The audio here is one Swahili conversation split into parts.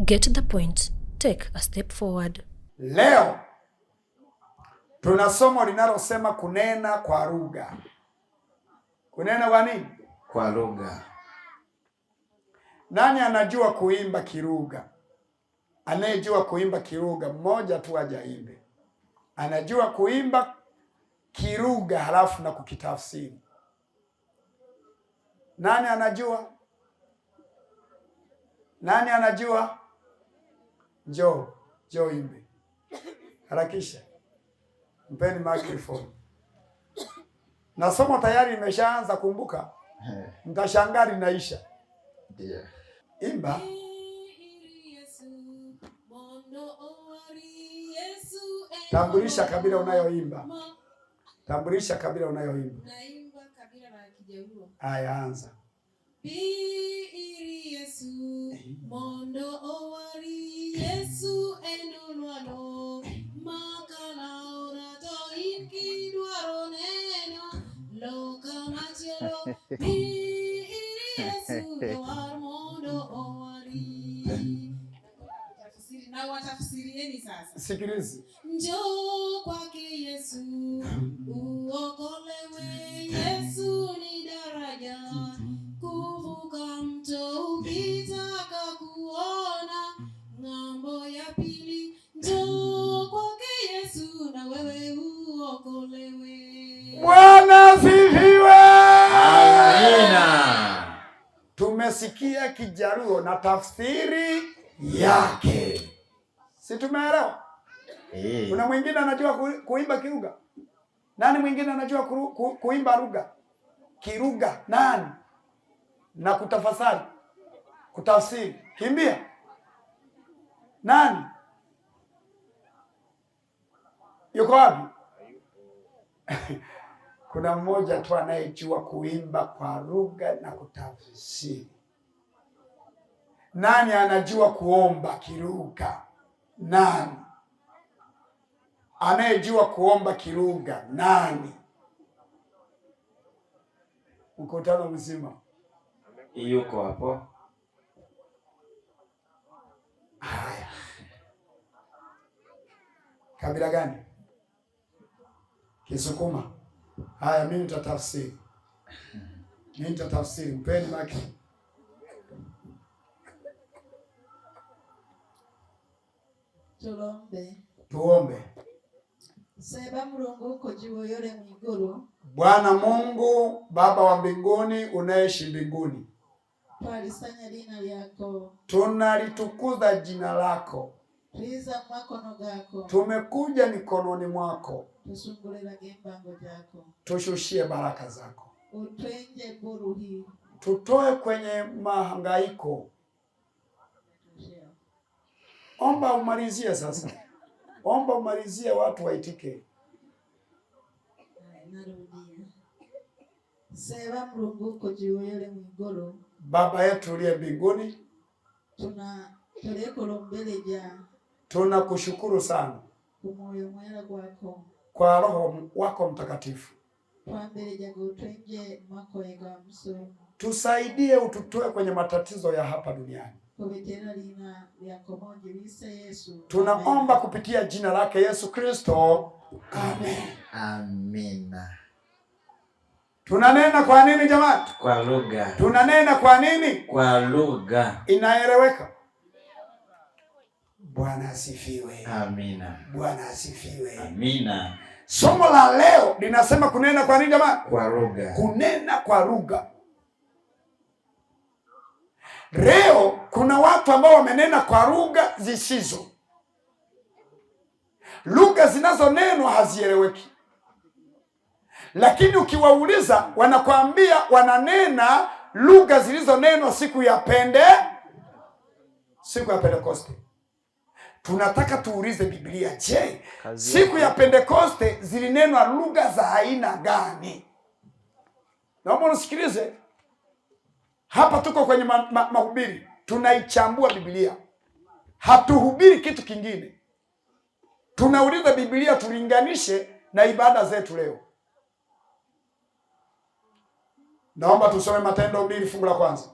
Get the point. Take a step forward. Leo tuna somo linalosema kunena kwa lugha. Kunena kwa nini? Kwa lugha. Nani anajua kuimba kilugha? Anayejua kuimba kilugha mmoja tu aje aimbe. Anajua kuimba kilugha halafu na kukitafsiri. Nani anajua? Nani anajua? Njoo, njoo imbe. Harakisha. Mpeni microphone. Na somo tayari imeshaanza, kumbuka. Mtashangaa linaisha. Ndio. Imba. Tambulisha kabila unayoimba. Tambulisha kabila unayoimba. Naimba kabila la Kijaluo. Haya, anza. Iri Yesu mondo owari Yesu enolwalo makala orato in kidwaro neno loka machielo iri Yesu jawar mondo owari. Na watafsirieni sasa. Sikilizi. Njoo kwake Yesu uokolewe, Yesu ni daraja kuvuka mto ukitaka kuona ng'ambo ya pili. Njoo kwake Yesu na wewe uokolewe. Bwana asifiwe. Amina. Tumesikia Kijaluo na tafsiri yake, si tumeelewa? Eh. Kuna mwingine anajua kuimba kilugha? Nani mwingine anajua kuimba lugha kilugha? Nani? Na kutafasari, kutafsiri, kimbia. Nani yuko wapi? Kuna mmoja tu anayejua kuimba kwa lugha na kutafsiri. Nani anajua kuomba kilugha? Nani anayejua kuomba kilugha? Nani? Mkutano mzima yuko hapo. Haya, kabila gani? Kisukuma. Haya, mimi nitatafsiri, mimi nitatafsiri. Mpeni maki. Tulombe. Tuombe. Seba Mulungu ukojiwoyole mwigulu. Bwana Mungu Baba wa mbinguni unaishi mbinguni, twalisanya lina lyako, tunalitukuza jina lako, twiza makono gako, tumekuja mikononi mwako, tusunguliraga embango jako, tushushie baraka zako, utwenje buruhi, tutoe kwenye mahangaiko. Omba umalizie sasa. Omba umalizie watu waitike. Narudia. Seba Mulungu ukojiwoyole mwigulu, Baba yetu uliye mbinguni, tuna tulekulombeleja, tunakushukuru sana kumwoyo mwera gwako, kwa Roho wako Mtakatifu, twambeleja gutwenje makoye ga musu, tusaidie ututoe kwenye matatizo ya hapa duniani. Kupitia lina lya komonji wise Yesu. Tunaomba kupitia jina lake Yesu Kristo. Amen. Amina. Tunanena kwa nini jamani? Kwa lugha. Tunanena kwa nini? Kwa lugha. Inaeleweka? Bwana asifiwe. Amina. Bwana asifiwe. Amina. Somo la leo linasema kunena kwa nini jamani? Kwa lugha. Kunena kwa lugha. Leo kuna watu ambao wamenena kwa lugha zisizo, lugha zinazonenwa hazieleweki, lakini ukiwauliza wanakwambia wananena lugha zilizonenwa siku ya Pentekoste. Tunataka tuulize Biblia, je, siku ya Pentekoste zilinenwa lugha za aina gani? Naomba unisikilize. Hapa tuko kwenye mahubiri, tunaichambua Biblia, hatuhubiri kitu kingine. Tunauliza Biblia tulinganishe na ibada zetu leo. Naomba tusome Matendo 2 fungu la kwanza.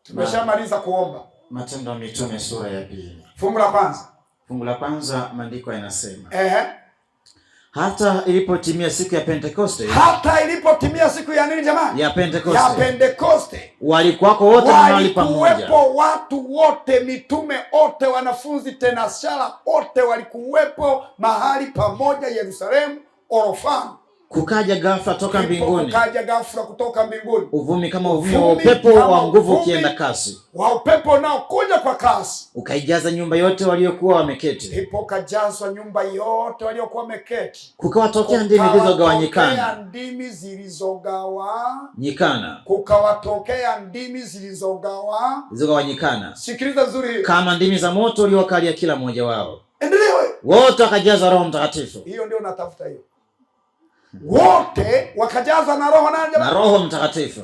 Tumeshamaliza kuomba. Matendo ya Mitume sura ya 2 fungu la kwanza. Fungu la kwanza, maandiko yanasema Ehe. Hata ilipotimia siku ya Pentekoste, Hata ilipotimia siku ya nini jamani? ya Pentekoste, Ya Pentekoste, walikuwako wote mahali pamoja. walikuwepo watu wote, mitume wote, wanafunzi tenashara wote walikuwepo mahali pamoja Yerusalemu orofani. Kukaja ghafla toka Ndipo mbinguni kukaja ghafla kutoka mbinguni uvumi kama uvumi wa Uvumi upepo kama wa nguvu uvumi ukienda kasi, wa upepo unaokuja kwa kasi, ukaijaza nyumba yote waliokuwa wameketi. ndipo ukajazwa nyumba yote waliokuwa wameketi. Kukawatokea ndimi Kukawatokea zilizogawanyikana ndimi zilizogawa nyikana kukawatokea ndimi zilizogawa. zilizogawanyikana Sikiliza vizuri hiyo, kama ndimi za moto uliowakalia kila mmoja wao. endelee wewe. Wote wakajazwa Roho Mtakatifu Hiyo ndio natafuta hiyo. Wote wakajazwa na Roho nani na jamani? Roho Mtakatifu,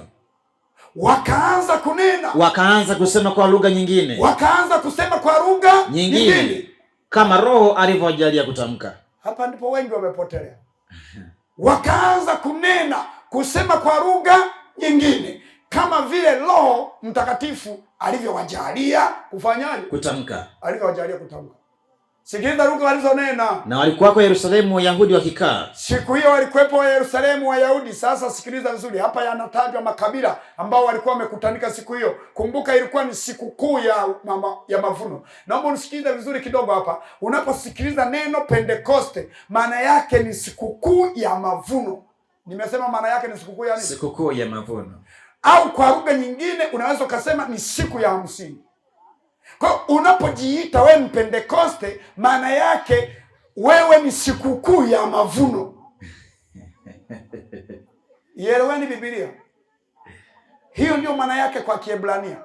Wakaanza kunena, wakaanza kusema kwa lugha nyingine wakaanza kusema kwa lugha nyingine kama Roho alivyowajalia kutamka. Hapa ndipo wengi wamepotelea. Wakaanza kunena, kusema kwa lugha nyingine kama vile Roho Mtakatifu alivyowajalia kufanyaje? Kutamka. Alivyowajalia kutamka. Sikiliza lugha walizonena. Na walikuwako Yerusalemu Wayahudi wakikaa Siku hiyo walikuwepo wa Yerusalemu Wayahudi. Sasa sikiliza vizuri, hapa yanatajwa makabila ambao walikuwa wamekutanika siku hiyo. Kumbuka ilikuwa ni sikukuu ya mavuno. Naomba unisikilize vizuri kidogo hapa. Unaposikiliza neno Pentekoste, maana yake ni sikukuu ya mavuno. Nimesema maana yake ni sikukuu ya nini? Sikukuu ya mavuno, Au kwa lugha nyingine unaweza ukasema ni siku ya 50. Kwa hiyo unapojiita wewe Mpentekoste, maana yake wewe ni sikukuu ya mavuno. Ieleweni Biblia. Hiyo ndio maana yake kwa Kiebrania.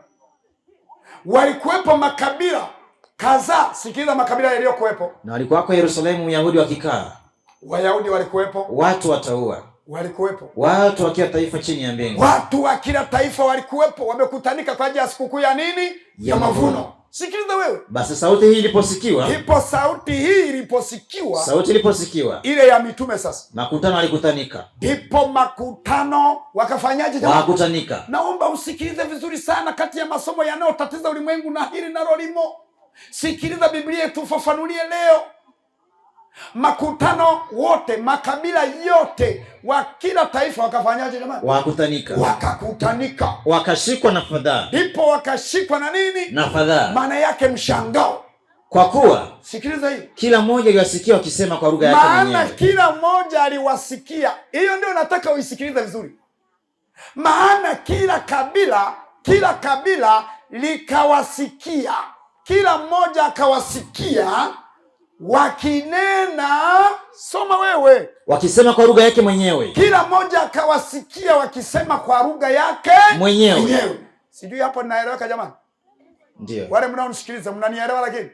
Walikuwepo makabila kadhaa. Sikiliza makabila yaliyokuwepo. Na walikuwako Yerusalemu Wayahudi wakikaa, Wayahudi walikuwepo, watu wataua, walikuwepo watu wa kila taifa chini ya mbingu. Watu wa kila taifa walikuwepo, wamekutanika kwa ajili ya sikukuu ya nini? Ya mavuno. Sikiliza wewe. Basi sauti hii iliposikiwa, Ndipo sauti hii iliposikiwa, sauti iliposikiwa, ile ya mitume sasa, makutano alikutanika, ndipo makutano wakafanyaje jamani? wakakutanika. Naomba usikilize vizuri sana, kati ya masomo yanayotatiza ulimwengu na hili nalo limo. Sikiliza Biblia itufafanulie leo. Makutano wote, makabila yote, wa kila taifa wakafanyaje jamani? Wakakutanika, Wakakutanika, wakashikwa na fadhaa, ndipo wakashikwa na nini? na fadhaa, Maana yake mshangao. kwa kuwa Sikiliza hii, kila mmoja aliwasikia wakisema kwa lugha yake maana mwenyewe. kila mmoja aliwasikia. Hiyo ndio nataka uisikilize vizuri, maana kila kabila, kila kabila likawasikia, kila mmoja akawasikia wakinena. Soma wewe. Wakisema kwa lugha yake mwenyewe. Kila mmoja akawasikia wakisema kwa lugha yake Mwenyewe. Sijui hapo ninaeleweka jamani? Ndio. Wale mnaonisikiliza mnanielewa? Lakini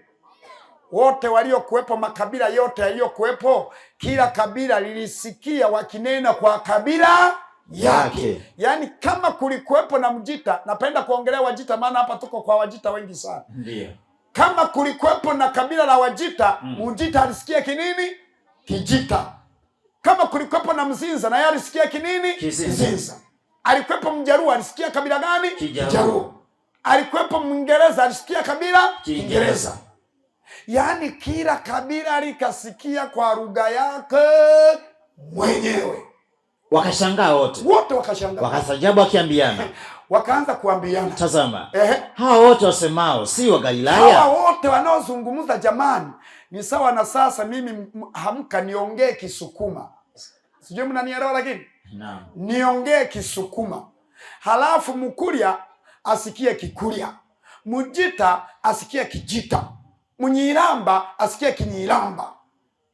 wote waliokuwepo, makabila yote yaliyokuwepo, kila kabila lilisikia wakinena kwa kabila yake. Yake. Yaani kama kulikuwepo na Mjita, napenda kuongelea Wajita maana hapa tuko kwa Wajita wengi sana. Ndio. Kama kulikuwepo na kabila la Wajita, Mjita alisikia kinini? Kijita. Kama kulikuwepo na Mzinza, na yeye alisikia kinini? Kizinza. Kizinza. Alikuwepo Mjaruo, alisikia kabila gani? Kijaruo. Alikuwepo Mwingereza, alisikia kabila Kiingereza. Kiingereza. Yaani kila kabila likasikia kwa lugha yake mwenyewe. Wakashangaa wote, Wote wakashangaa, wakastajabu wakiambiana, wakaanza kuambiana, tazama, ehe, hawa wote wasemao si wa hawa Galilaya? wote wanaozungumza jamani, ni sawa na sasa mimi hamka niongee Kisukuma, sijui mnanielewa, lakini Naam. niongee Kisukuma halafu Mkurya asikie Kikurya, Mjita asikie Kijita, Mnyiramba asikie Kinyiramba,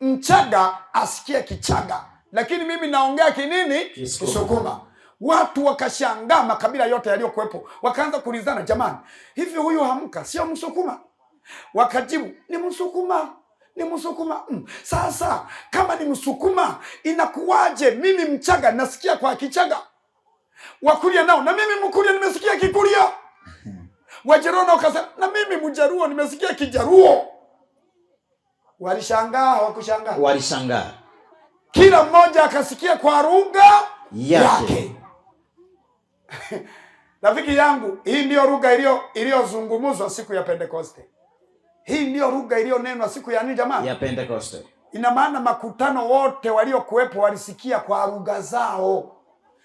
Mchaga asikie Kichaga, lakini mimi naongea kinini? Kisukuma. Kisukuma. Watu wakashangaa, makabila yote yaliyokuwepo wakaanza kuulizana, jamani, hivi huyu Hamka sio Msukuma? Wakajibu, ni Msukuma, ni Msukuma. Sasa kama ni Msukuma inakuwaje mimi Mchaga nasikia kwa Kichaga, Wakurya nao na mimi Mkurya nimesikia Kikurya, Wajaruo nao wakasema na mimi Mjaruo nimesikia Kijaruo. Walishangaa, hawakushangaa? Walishangaa. Kila mmoja akasikia kwa lugha Yake. yake. Rafiki yangu, hii ndiyo lugha iliyozungumzwa siku ya Pentekoste. Hii ndiyo lugha iliyonenwa siku ya nini jamani? Ya Pentekoste. Ina maana makutano wote waliokuwepo walisikia kwa lugha zao.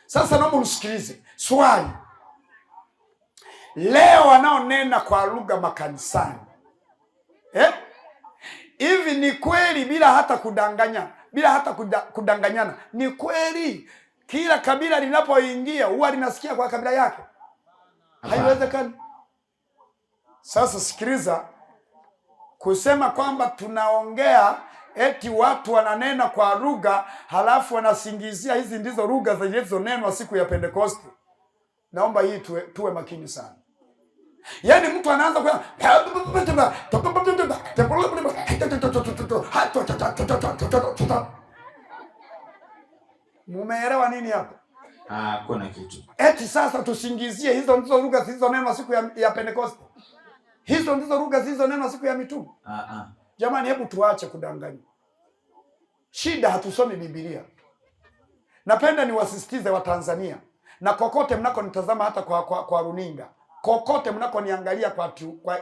Sasa naomba unisikilize swali. Leo wanaonena kwa lugha makanisani, eh? Hivi ni kweli, bila hata kudanganya, bila hata kudanganyana, ni kweli kila kabila linapoingia huwa linasikia kwa kabila yake? Haiwezekani. Sasa sikiliza, kusema kwamba tunaongea eti watu wananena kwa lugha halafu wanasingizia hizi ndizo lugha zilizonenwa siku ya Pentekoste. Naomba hii tuwe makini sana. Yaani mtu anaanza kwa mumeelewa nini hapo? Hakuna kitu. Eti sasa tusingizie hizo ndizo lugha zilizonenwa siku ya Pentekoste. Hizo ndizo lugha zilizonenwa siku ya mitume. Jamani, hebu tuache kudanganya. Shida hatusomi Biblia. Napenda niwasisitize Watanzania na kokote mnakonitazama hata kwa runinga, kokote mnakoniangalia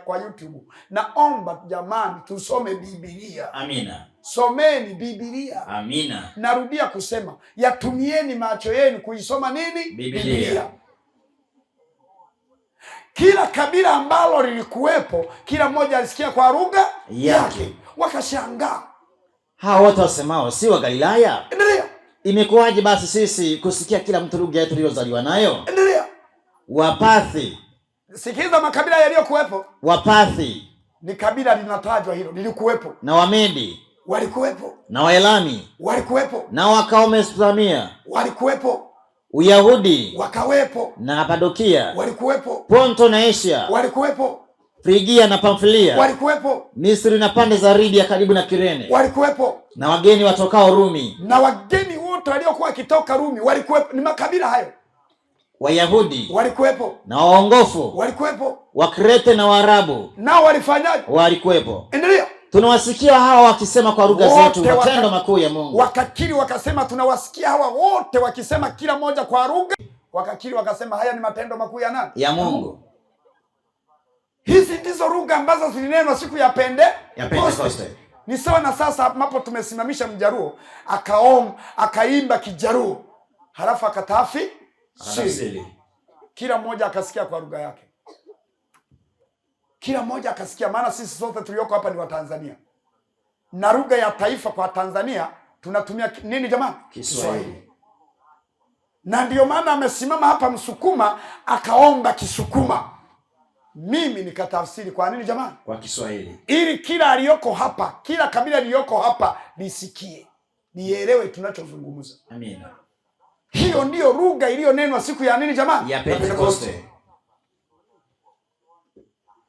kwa YouTube, naomba jamani, tusome Biblia. Amina. Someni Biblia. Amina. Narudia kusema, yatumieni macho yenu kuisoma nini? Biblia. Kila kabila ambalo lilikuwepo, kila mmoja alisikia kwa lugha yake. Wakashangaa. Hao wote wasemao si wa Galilaya? Endelea. Imekuwaje basi sisi kusikia kila mtu lugha yetu tuliyozaliwa nayo? Endelea. Wapathi. Sikiza makabila yaliyokuwepo. Wapathi. Ni kabila linatajwa hilo, lilikuwepo. Na Wamedi. Walikuwepo. Na Waelami. Walikuwepo. Na wakao Mesopotamia. Walikuwepo. Uyahudi. Wakawepo. Na Kapadokia. Walikuwepo. Ponto na Asia. Walikuwepo. Frigia na Pamfilia. Walikuwepo. Misri na pande za Libya karibu na Kirene. Walikuwepo. Na wageni watokao Rumi. Na wageni wote waliokuwa wakitoka Rumi walikuwepo. Ni makabila hayo. Wayahudi walikuwepo. Na waongofu walikuwepo. Wakrete na Waarabu nao walifanyaje? Walikuwepo. Endelea. Tunawasikia hawa wakisema kwa lugha zetu matendo makuu ya Mungu. Wakakiri wakasema, tunawasikia hawa wote wakisema kila mmoja kwa lugha. Wakakiri wakasema haya ni matendo makuu ya nani? Ya Mungu. Hizi ndizo lugha ambazo zilinenwa siku ya Pentekoste. Ni sawa na sasa ambapo tumesimamisha Mjaruo akaom akaimba Kijaruo halafu akatafsiri. Kila mmoja akasikia kwa lugha yake. Kila mmoja akasikia, maana sisi sote tulioko hapa ni Watanzania. Na lugha ya taifa kwa Tanzania tunatumia nini jamani? Kiswahili. Na ndio maana amesimama hapa Msukuma akaomba Kisukuma. Mimi nikatafsiri kwa nini jamani? Kwa Kiswahili. Ili kila aliyoko hapa, kila kabila aliyoko hapa lisikie, lielewe tunachozungumza. Amina. Hiyo ndiyo lugha iliyonenwa siku ya nini jamani? Ya Pentekoste.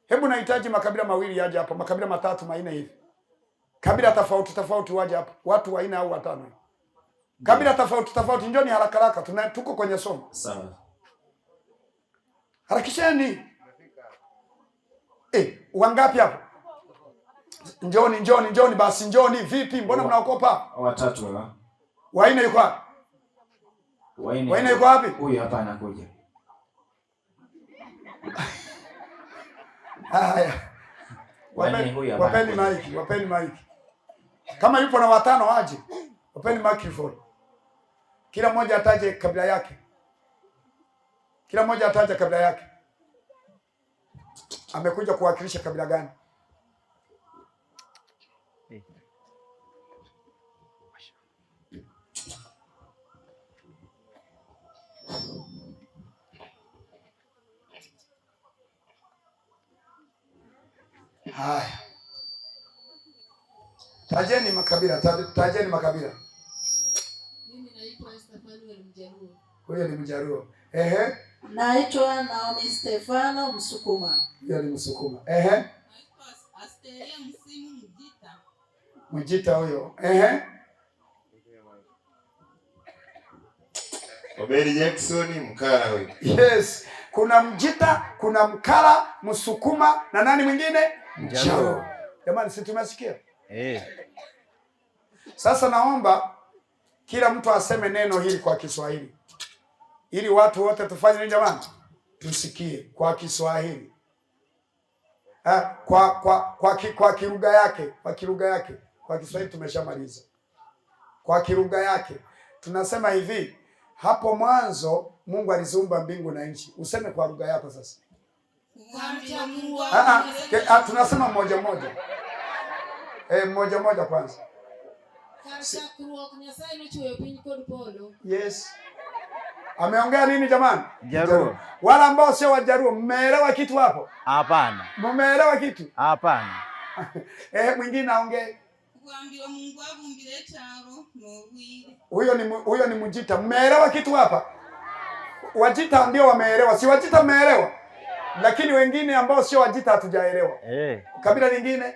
Hebu nahitaji makabila mawili yaje hapa, makabila matatu manne hivi. Kabila tofauti tofauti waje hapa, watu wanne au watano. Kabila tofauti tofauti, njoni haraka haraka, tuko kwenye somo. Sawa. Harakisheni. Wangapi hapo? Njoni, njoni, njoni basi, njoni. Vipi? Mbona mnaogopa? Watatu wa. Wanne yuko wapi? Wanne yuko wapi? Huyu hapa anakuja. Haya. Wapeni mic, wapeni mic. Kama yupo na watano aje. Wapeni microphone. Kila mmoja ataje kabila yake. Kila mmoja ataje kabila yake. Amekuja kuwakilisha kabila gani? Haya. Tajeni makabila, tajeni makabila. Mimi naitwa Esther Fanuel Mjaruo. Huyo ni Mjaruo. Ehe. Naitwa Naomi Stefano Msukuma. Huyo ni Msukuma. Ehe. Naitwa Asteria Msimu Mjita. Mjita huyo. Ehe. Obedi Jackson Mkala huyo. Yes. Kuna Mjita, kuna Mkala, Msukuma na nani mwingine? Mjaruo. Jamani, si tumesikia? Eh. Sasa naomba kila mtu aseme neno hili kwa Kiswahili ili watu wote tufanye nini jamani? Tusikie kwa Kiswahili. Kwa kilugha yake, kwa kilugha yake. Kwa Kiswahili tumeshamaliza. Kwa kilugha yake tunasema hivi, hapo mwanzo Mungu aliziumba mbingu na nchi. Useme kwa lugha yako sasa. Tunasema mmoja mmoja. Mmoja mmoja kwanza. Yes. Ameongea nini jamani? Jaruo. Wala ambao sio Wajaruo, mmeelewa kitu hapo? Hapana. Mmeelewa kitu? Hapana. Mwingine aongee. Huyo ni Mjita. Mmeelewa kitu hapa? Wajita ndio wameelewa. Si Wajita mmeelewa? Lakini wengine ambao sio Wajita hatujaelewa. Kabila lingine?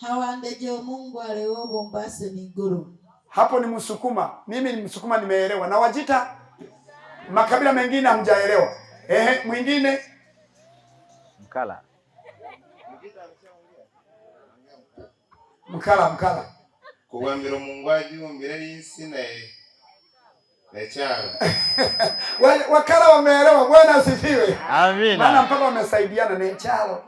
Hawandeje Mungu aleo Mombasa ni nguru. Hapo ni Msukuma. Mimi ni Msukuma nimeelewa. Na Wajita makabila mengine hamjaelewa. Mwingine? Mkala. Mkala. Kuwambira Mungu ajiumbire isi na charo. Wakala wameelewa. Bwana asifiwe. Amina. Maana mpaka wamesaidiana na charo.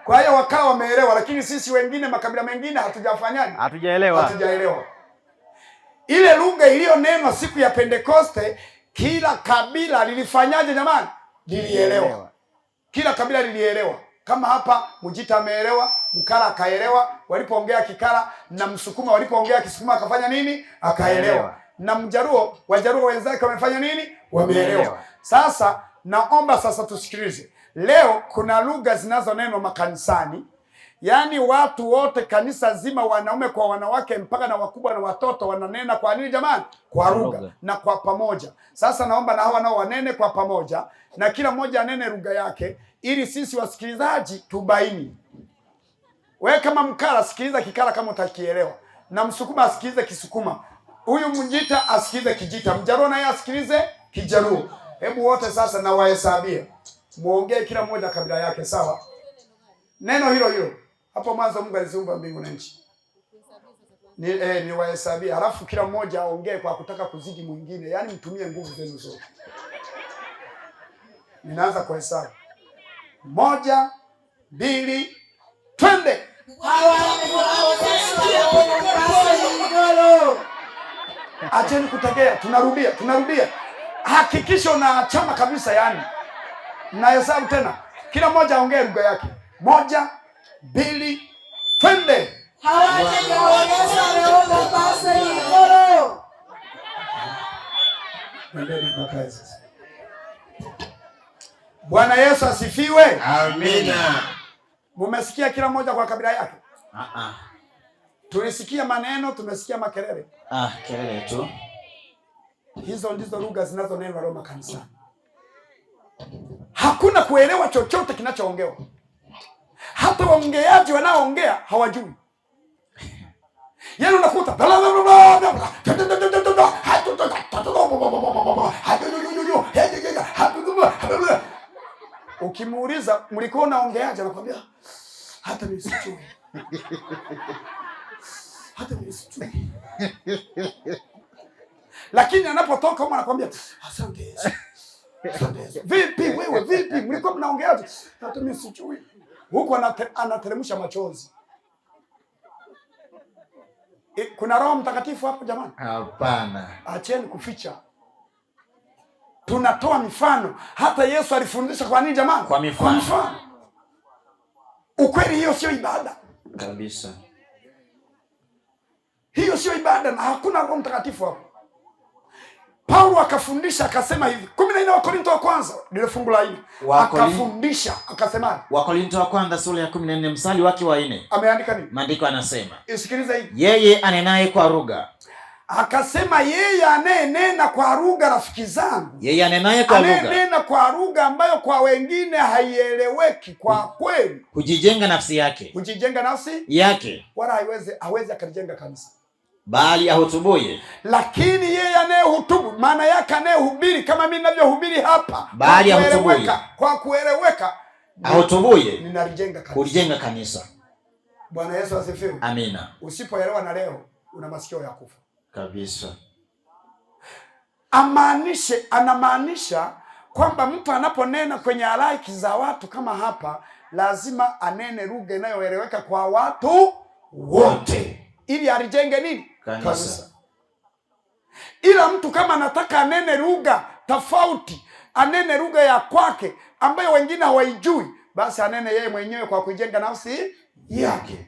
Kwa hiyo wakala wameelewa, lakini sisi wengine makabila mengine hatujafanyaje? Hatujaelewa. Hatujaelewa. Ile lugha iliyonenwa siku ya Pentekoste, kila kabila lilifanyaje jamani? Lilielewa. Kila kabila lilielewa. Kama hapa Mjita ameelewa, Mkala akaelewa, walipoongea Kikala, na Msukuma walipoongea Kisukuma akafanya nini? Akaelewa. Na Mjaruo, Wajaruo wenzake wamefanya nini? Wameelewa. Sasa naomba sasa tusikilize. Leo kuna lugha zinazonenwa makanisani. Yaani watu wote kanisa zima, wanaume kwa wanawake mpaka na wakubwa na watoto wananena kwa nini jamani? Kwa lugha na kwa pamoja. Sasa naomba na hawa nao wanene kwa pamoja na kila mmoja anene lugha yake ili sisi wasikilizaji tubaini. Wewe kama Mkala sikiliza Kikala kama utakielewa. Na Msukuma asikilize Kisukuma. Huyu Mjita asikilize Kijita. Mjaruo naye asikilize Kijaruo. Hebu wote sasa na wahesabia. Muongee kila mmoja kabila yake, sawa? Neno hilo hilo. Hapo mwanzo Mungu aliziumba mbingu na nchi. Ni wahesabia. Halafu kila mmoja aongee kwa kutaka kuzidi mwingine. Yaani mtumie nguvu zenu zote. Ninaanza kuhesabu. 1, 2, twende. Acheni kutegea, tunarudia. Hakikisha unaachama kabisa yani. Nahesabu tena. Kila mmoja aongee lugha yake. 1, 2, twende. Bwana Yesu asifiwe. Amina. Mumesikia kila mmoja kwa kabila yake? Tulisikia maneno, tumesikia makelele. Kelele tu. Hizo ndizo lugha zinazonenwa leo makanisani. Hakuna kuelewa chochote kinachoongewa. Hata waongeaji wanaoongea hawajui. Yaani unakuta ukimuuliza mlikuwa unaongeaje, anakuambia hata mimi sijui. Hata mimi sijui. Lakini anapotoka huko anakuambia asante Yesu. Asante Yesu. Vipi wewe, vipi mlikuwa mnaongeaje? Hata mimi sijui. Huko anateremsha machozi. Kuna Roho Mtakatifu hapo jamani? Hapana. Acheni kuficha. Tunatoa mifano. Hata Yesu alifundisha kwa nini jamani? Kwa mifano. Kwa mifano. Ukweli hiyo sio ibada. Kabisa. Hiyo sio ibada na hakuna Roho Mtakatifu hapo. Paulo akafundisha akasema hivi. 14 wa Korinto wa kwanza, lile fungu la 4. Akafundisha akasema. Wa Korinto wa kwanza sura ya 14 mstari wake wa 4. Ameandika nini? Maandiko anasema. Isikilize hivi. Yeye anenaye kwa lugha. Akasema yeye anayenena kwa lugha, rafiki zangu. Yeye anenaye kwa lugha. Anayenena kwa lugha ambayo kwa wengine haieleweki kwa kweli. Hujijenga nafsi yake. Hujijenga nafsi yake. Wala hawezi akalijenga kanisa. Bali ahutubuye. Lakini yeye anayehutubu, maana yake anayehubiri kama mimi ninavyohubiri hapa. Bali ahutubuye. Kwa kueleweka. Ahutubuye. Ninalijenga kanisa. Kulijenga kanisa. Bwana Yesu asifiwe. Amina. Usipoelewa na leo una masikio ya kufa. Kabisa. Amaanishe, anamaanisha kwamba mtu anaponena kwenye halaiki za watu kama hapa, lazima anene lugha inayoeleweka kwa watu wote, ili alijenge nini? Kanisa. Ila mtu kama anataka anene lugha tofauti, anene lugha ya kwake ambayo wengine hawaijui, basi anene yeye mwenyewe kwa kuijenga nafsi yake.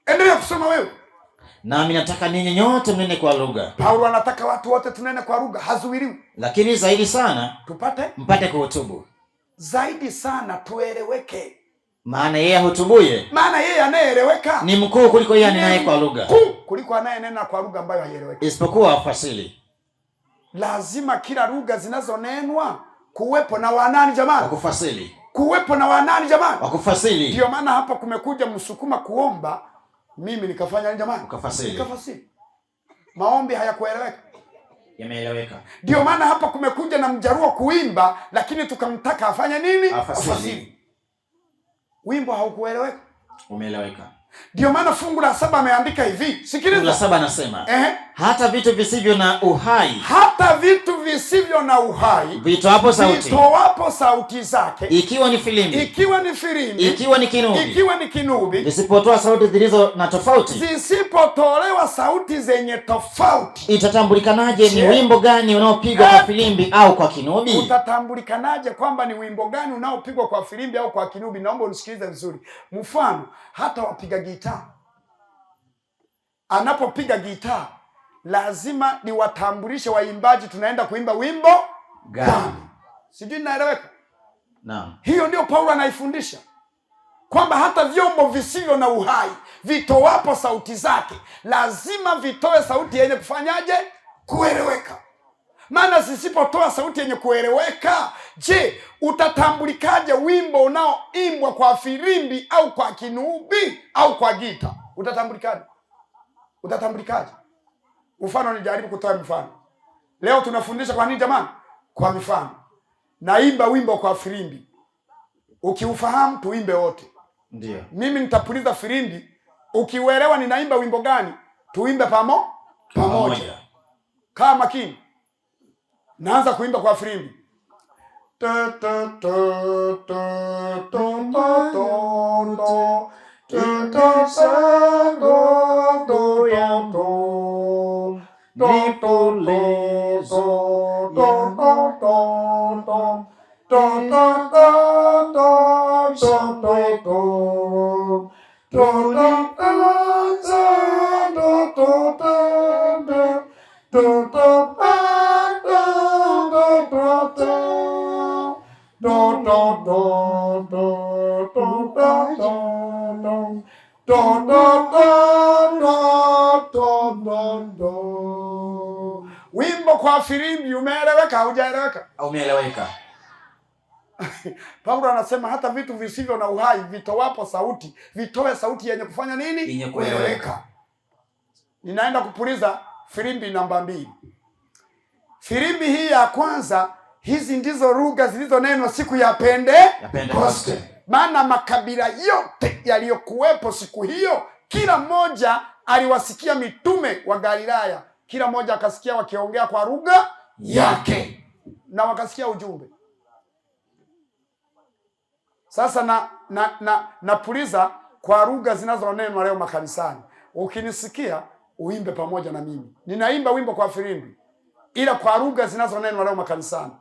Endelea kusoma wewe. Nami nataka ninyi nyote mnene kwa lugha. Paulo anataka watu wote tunene kwa lugha, hazuiliwi. Lakini zaidi sana tupate mpate kuhutubu. Zaidi sana tueleweke. Maana yeye ahutubuye, maana yeye anayeeleweka ni mkuu kuliko yeye anenaye kwa lugha. Mkuu kuliko anayenena kwa lugha ambayo haieleweki. Isipokuwa afasiri. Lazima kila lugha zinazonenwa kuwepo na wanani jamani? Wakufasiri. Kuwepo na wanani jamani? Wakufasiri. Ndio maana hapa kumekuja Msukuma kuomba, mimi nikafanya nini jamani? Ukafasiri. Nikafasiri. Maombi hayakueleweka. Yameeleweka. Ndio maana hapa kumekuja na Mjaruo kuimba, lakini tukamtaka afanye nini? Afasiri. Afasiri. Wimbo haukueleweka. Umeeleweka. Ndio maana fungu la 7 ameandika hivi. Sikiliza. Fungu la 7 anasema, hata vitu visivyo na uhai, hata vitu visivyo na uhai vitoapo sauti, vitoapo sauti zake, ikiwa ni filimbi, ikiwa ni filimbi, ikiwa ni kinubi, ikiwa ni kinubi, visipotoa sauti zilizo na tofauti, zisipotolewa sauti zenye tofauti, itatambulikanaje ni wimbo gani unaopigwa kwa filimbi au kwa kinubi? Utatambulikanaje kwamba ni wimbo gani unaopigwa kwa filimbi au kwa kinubi? Naomba unisikilize vizuri. Mfano, hata wapiga gitaa, anapopiga gitaa lazima niwatambulishe waimbaji tunaenda kuimba wimbo gani. Sijui naeleweka? Naam. Hiyo ndio Paulo anaifundisha kwamba hata vyombo visivyo na uhai vitoapo sauti zake lazima vitoe sauti yenye kufanyaje? Kueleweka. Maana zisipotoa sauti yenye kueleweka, je, utatambulikaje wimbo unaoimbwa kwa filimbi au kwa kinubi au kwa gita? Utatambulikaje? Utatambulikaje? Mfano, nijaribu kutoa mfano. Leo tunafundisha kwa nini jamani? Kwa mifano. Naimba wimbo kwa filimbi. Ukiufahamu tuimbe wote. Ndio. Mimi nitapuliza filimbi, ukiuelewa ninaimba wimbo gani, tuimbe pamoja. Kaa makini. Naanza kuimba kwa filimbi. Ta ta ta ta ta ta ta ta ta ta ta ta. Wimbo kwa filimbi umeeleweka, haujaeleweka? Umeeleweka. Paulo anasema hata vitu visivyo na uhai vitowapo sauti, vitoe sauti yenye kufanya nini? Yenye kueleweka. Ninaenda kupuliza filimbi namba 2. Filimbi hii ya kwanza, hizi ndizo lugha zilizonenwa siku ya Pentekoste. Maana makabila yote yaliyokuwepo siku hiyo, kila mmoja aliwasikia mitume wa Galilaya, kila mmoja akasikia wakiongea kwa lugha yake na wakasikia ujumbe. Sasa napuliza kwa lugha zinazonenwa leo makanisani. Ukinisikia uimbe pamoja na mimi. Ninaimba wimbo kwa filimbi, ila kwa lugha zinazonenwa leo makanisani.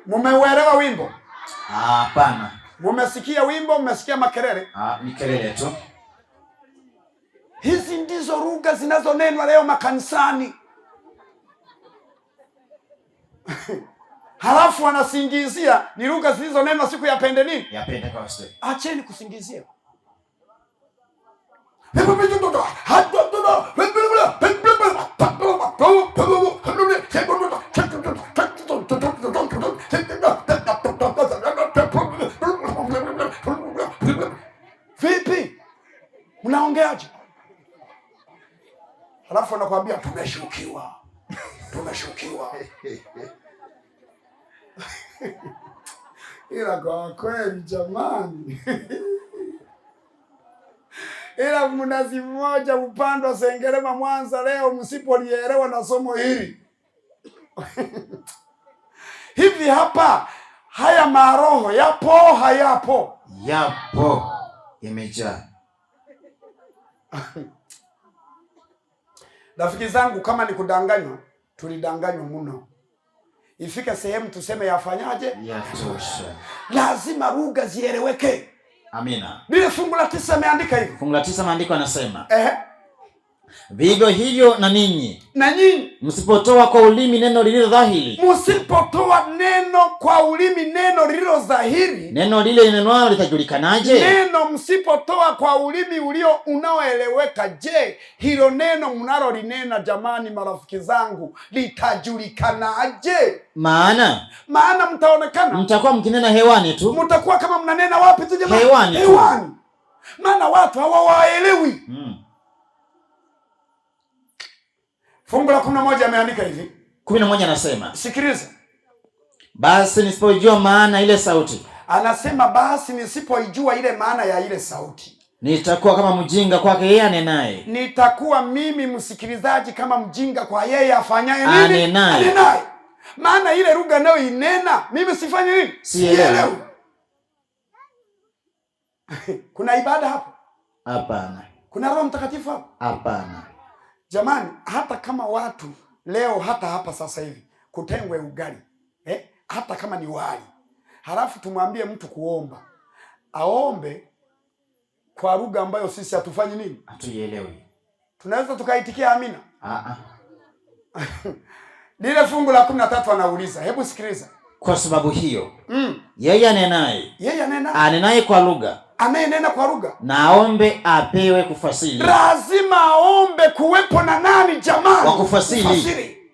Mumeuelewa wimbo? Hapana. Mumesikia wimbo, mmesikia makelele? Ni kelele tu. Hizi ndizo lugha zinazonenwa leo makanisani. Halafu wanasingizia ni lugha zilizonenwa siku ya nini? Ya Pentekoste. Acheni kusingizia. Vipi? Utafanyaje? Halafu anakuambia tumeshukiwa, tumeshukiwa. Ila kwa kweli jamani, ila mnazi mmoja upandwa Sengerema Mwanza leo, msipolielewa na somo hili hivi hapa, haya maroho yapo hayapo? Yapo, yamejaa. Rafiki zangu, kama ni kudanganywa, tulidanganywa mno. Ifike sehemu tuseme yafanyaje? Yatosha. Lazima lugha zieleweke. Amina. Lile fungu la 9 ameandika hivi. Fungu la 9 maandiko anasema, vivyo hivyo na ninyi, na nyinyi msipotoa kwa ulimi neno lililo dhahiri, msipotoa neno kwa ulimi neno lililo dhahiri, neno lile linenwalo litajulikanaje? Neno msipotoa kwa ulimi ulio unaoeleweka, je, hilo neno mnalolinena, jamani marafiki zangu, litajulikanaje? Maana mtaonekana mtakuwa mkinena hewani tu. Mtakuwa kama mnanena wapi tu jamani? Hewani tu. Hewani. Maana watu hawawaelewi. Fungu la 11 ameandika hivi. 11 anasema, sikiliza. Basi nisipoijua maana ile sauti. Anasema basi nisipoijua ile maana ya ile sauti, nitakuwa kama mjinga kwake yeye anenaye. Nitakuwa mimi msikilizaji kama mjinga kwa yeye afanyaye nini? Anenaye. Anenaye. Maana ile lugha nayo inena, mimi sifanye nini? Sielewi. Sielewi. Kuna ibada hapo? Hapana. Kuna Roho Mtakatifu hapo? Hapana. Jamani, hata kama watu leo hata hapa sasa hivi kutengwe ugali, hata kama ni wali, halafu tumwambie mtu kuomba, aombe kwa lugha ambayo sisi hatufanyi nini? Hatuielewi. Tunaweza tukaitikia amina? A-a. Lile fungu la 13 anauliza, hebu sikiliza. Kwa sababu hiyo, yeye anenaye, Yeye anenaye, anenaye kwa lugha, anayenena kwa lugha, na aombe apewe kufasiri. Lazima aombe kuwepo na nani jamani? Wa kufasiri. Kufasiri.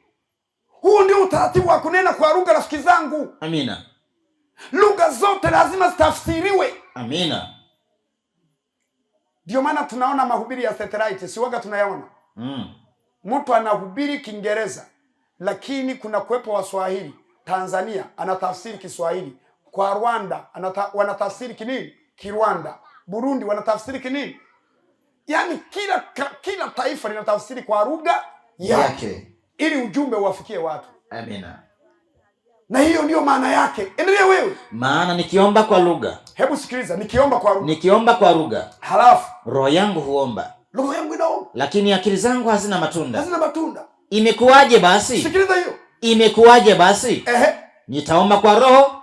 Huu ndio utaratibu wa kunena kwa lugha, rafiki zangu. Amina. Lugha zote lazima zitafsiriwe. Amina. Ndio maana tunaona mahubiri ya satellite, si waga tunayaona? Mtu anahubiri Kiingereza, lakini kuna kuwepo Waswahili Tanzania anatafsiri Kiswahili, kwa Rwanda wanatafsiri kinini? Kirwanda. Burundi wanatafsiri kinini? Yaani kila taifa linatafsiri kwa lugha yake ili ujumbe uwafikie watu. Amina. Na hiyo ndiyo maana yake. Endelea wewe. Maana nikiomba kwa lugha. Hebu sikiliza, nikiomba kwa lugha. Nikiomba kwa lugha. Halafu roho yangu huomba. Roho yangu inaomba. Lakini akili zangu hazina matunda. Hazina matunda. Imekuwaje basi? Sikiliza hiyo. Imekuwaje basi? Nitaomba kwa roho.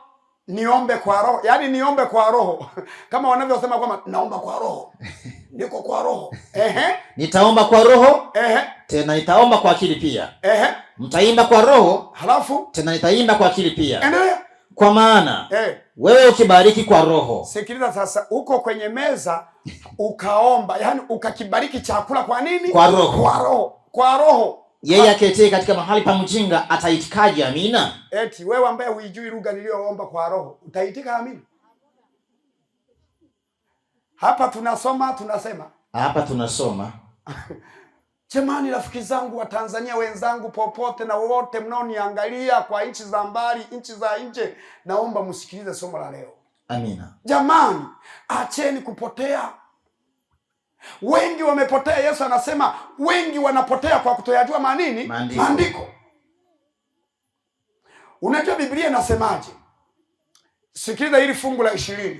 Niombe kwa roho. Yaani niombe kwa roho. Kama wanavyosema kwamba naomba kwa roho. Niko kwa roho. Nitaomba kwa roho. Tena nitaomba kwa akili pia. Mtaimba kwa roho. Halafu tena nitaimba kwa akili pia. Endelea. Kwa maana wewe ukibariki kwa roho. Sikiliza sasa, uko kwenye meza ukaomba, yaani ukakibariki chakula kwa nini? Kwa roho. Kwa roho. Kwa roho. Yeye aketie katika mahali pa mjinga ataitikaje amina? Eti wewe ambaye huijui lugha niliyoomba kwa roho, utaitika amina? Hapa tunasoma, tunasema. Hapa tunasoma. Jamani, rafiki zangu wa Tanzania wenzangu, popote na wote mnaoniangalia kwa nchi za mbali, nchi za nje, naomba msikilize somo la leo. Amina. Jamani, acheni kupotea. Wengi wamepotea. Yesu anasema wengi wanapotea kwa kutoyajua manini? Maandiko. Maandiko. Unajua Biblia inasemaje? Sikiliza hili fungu la 20.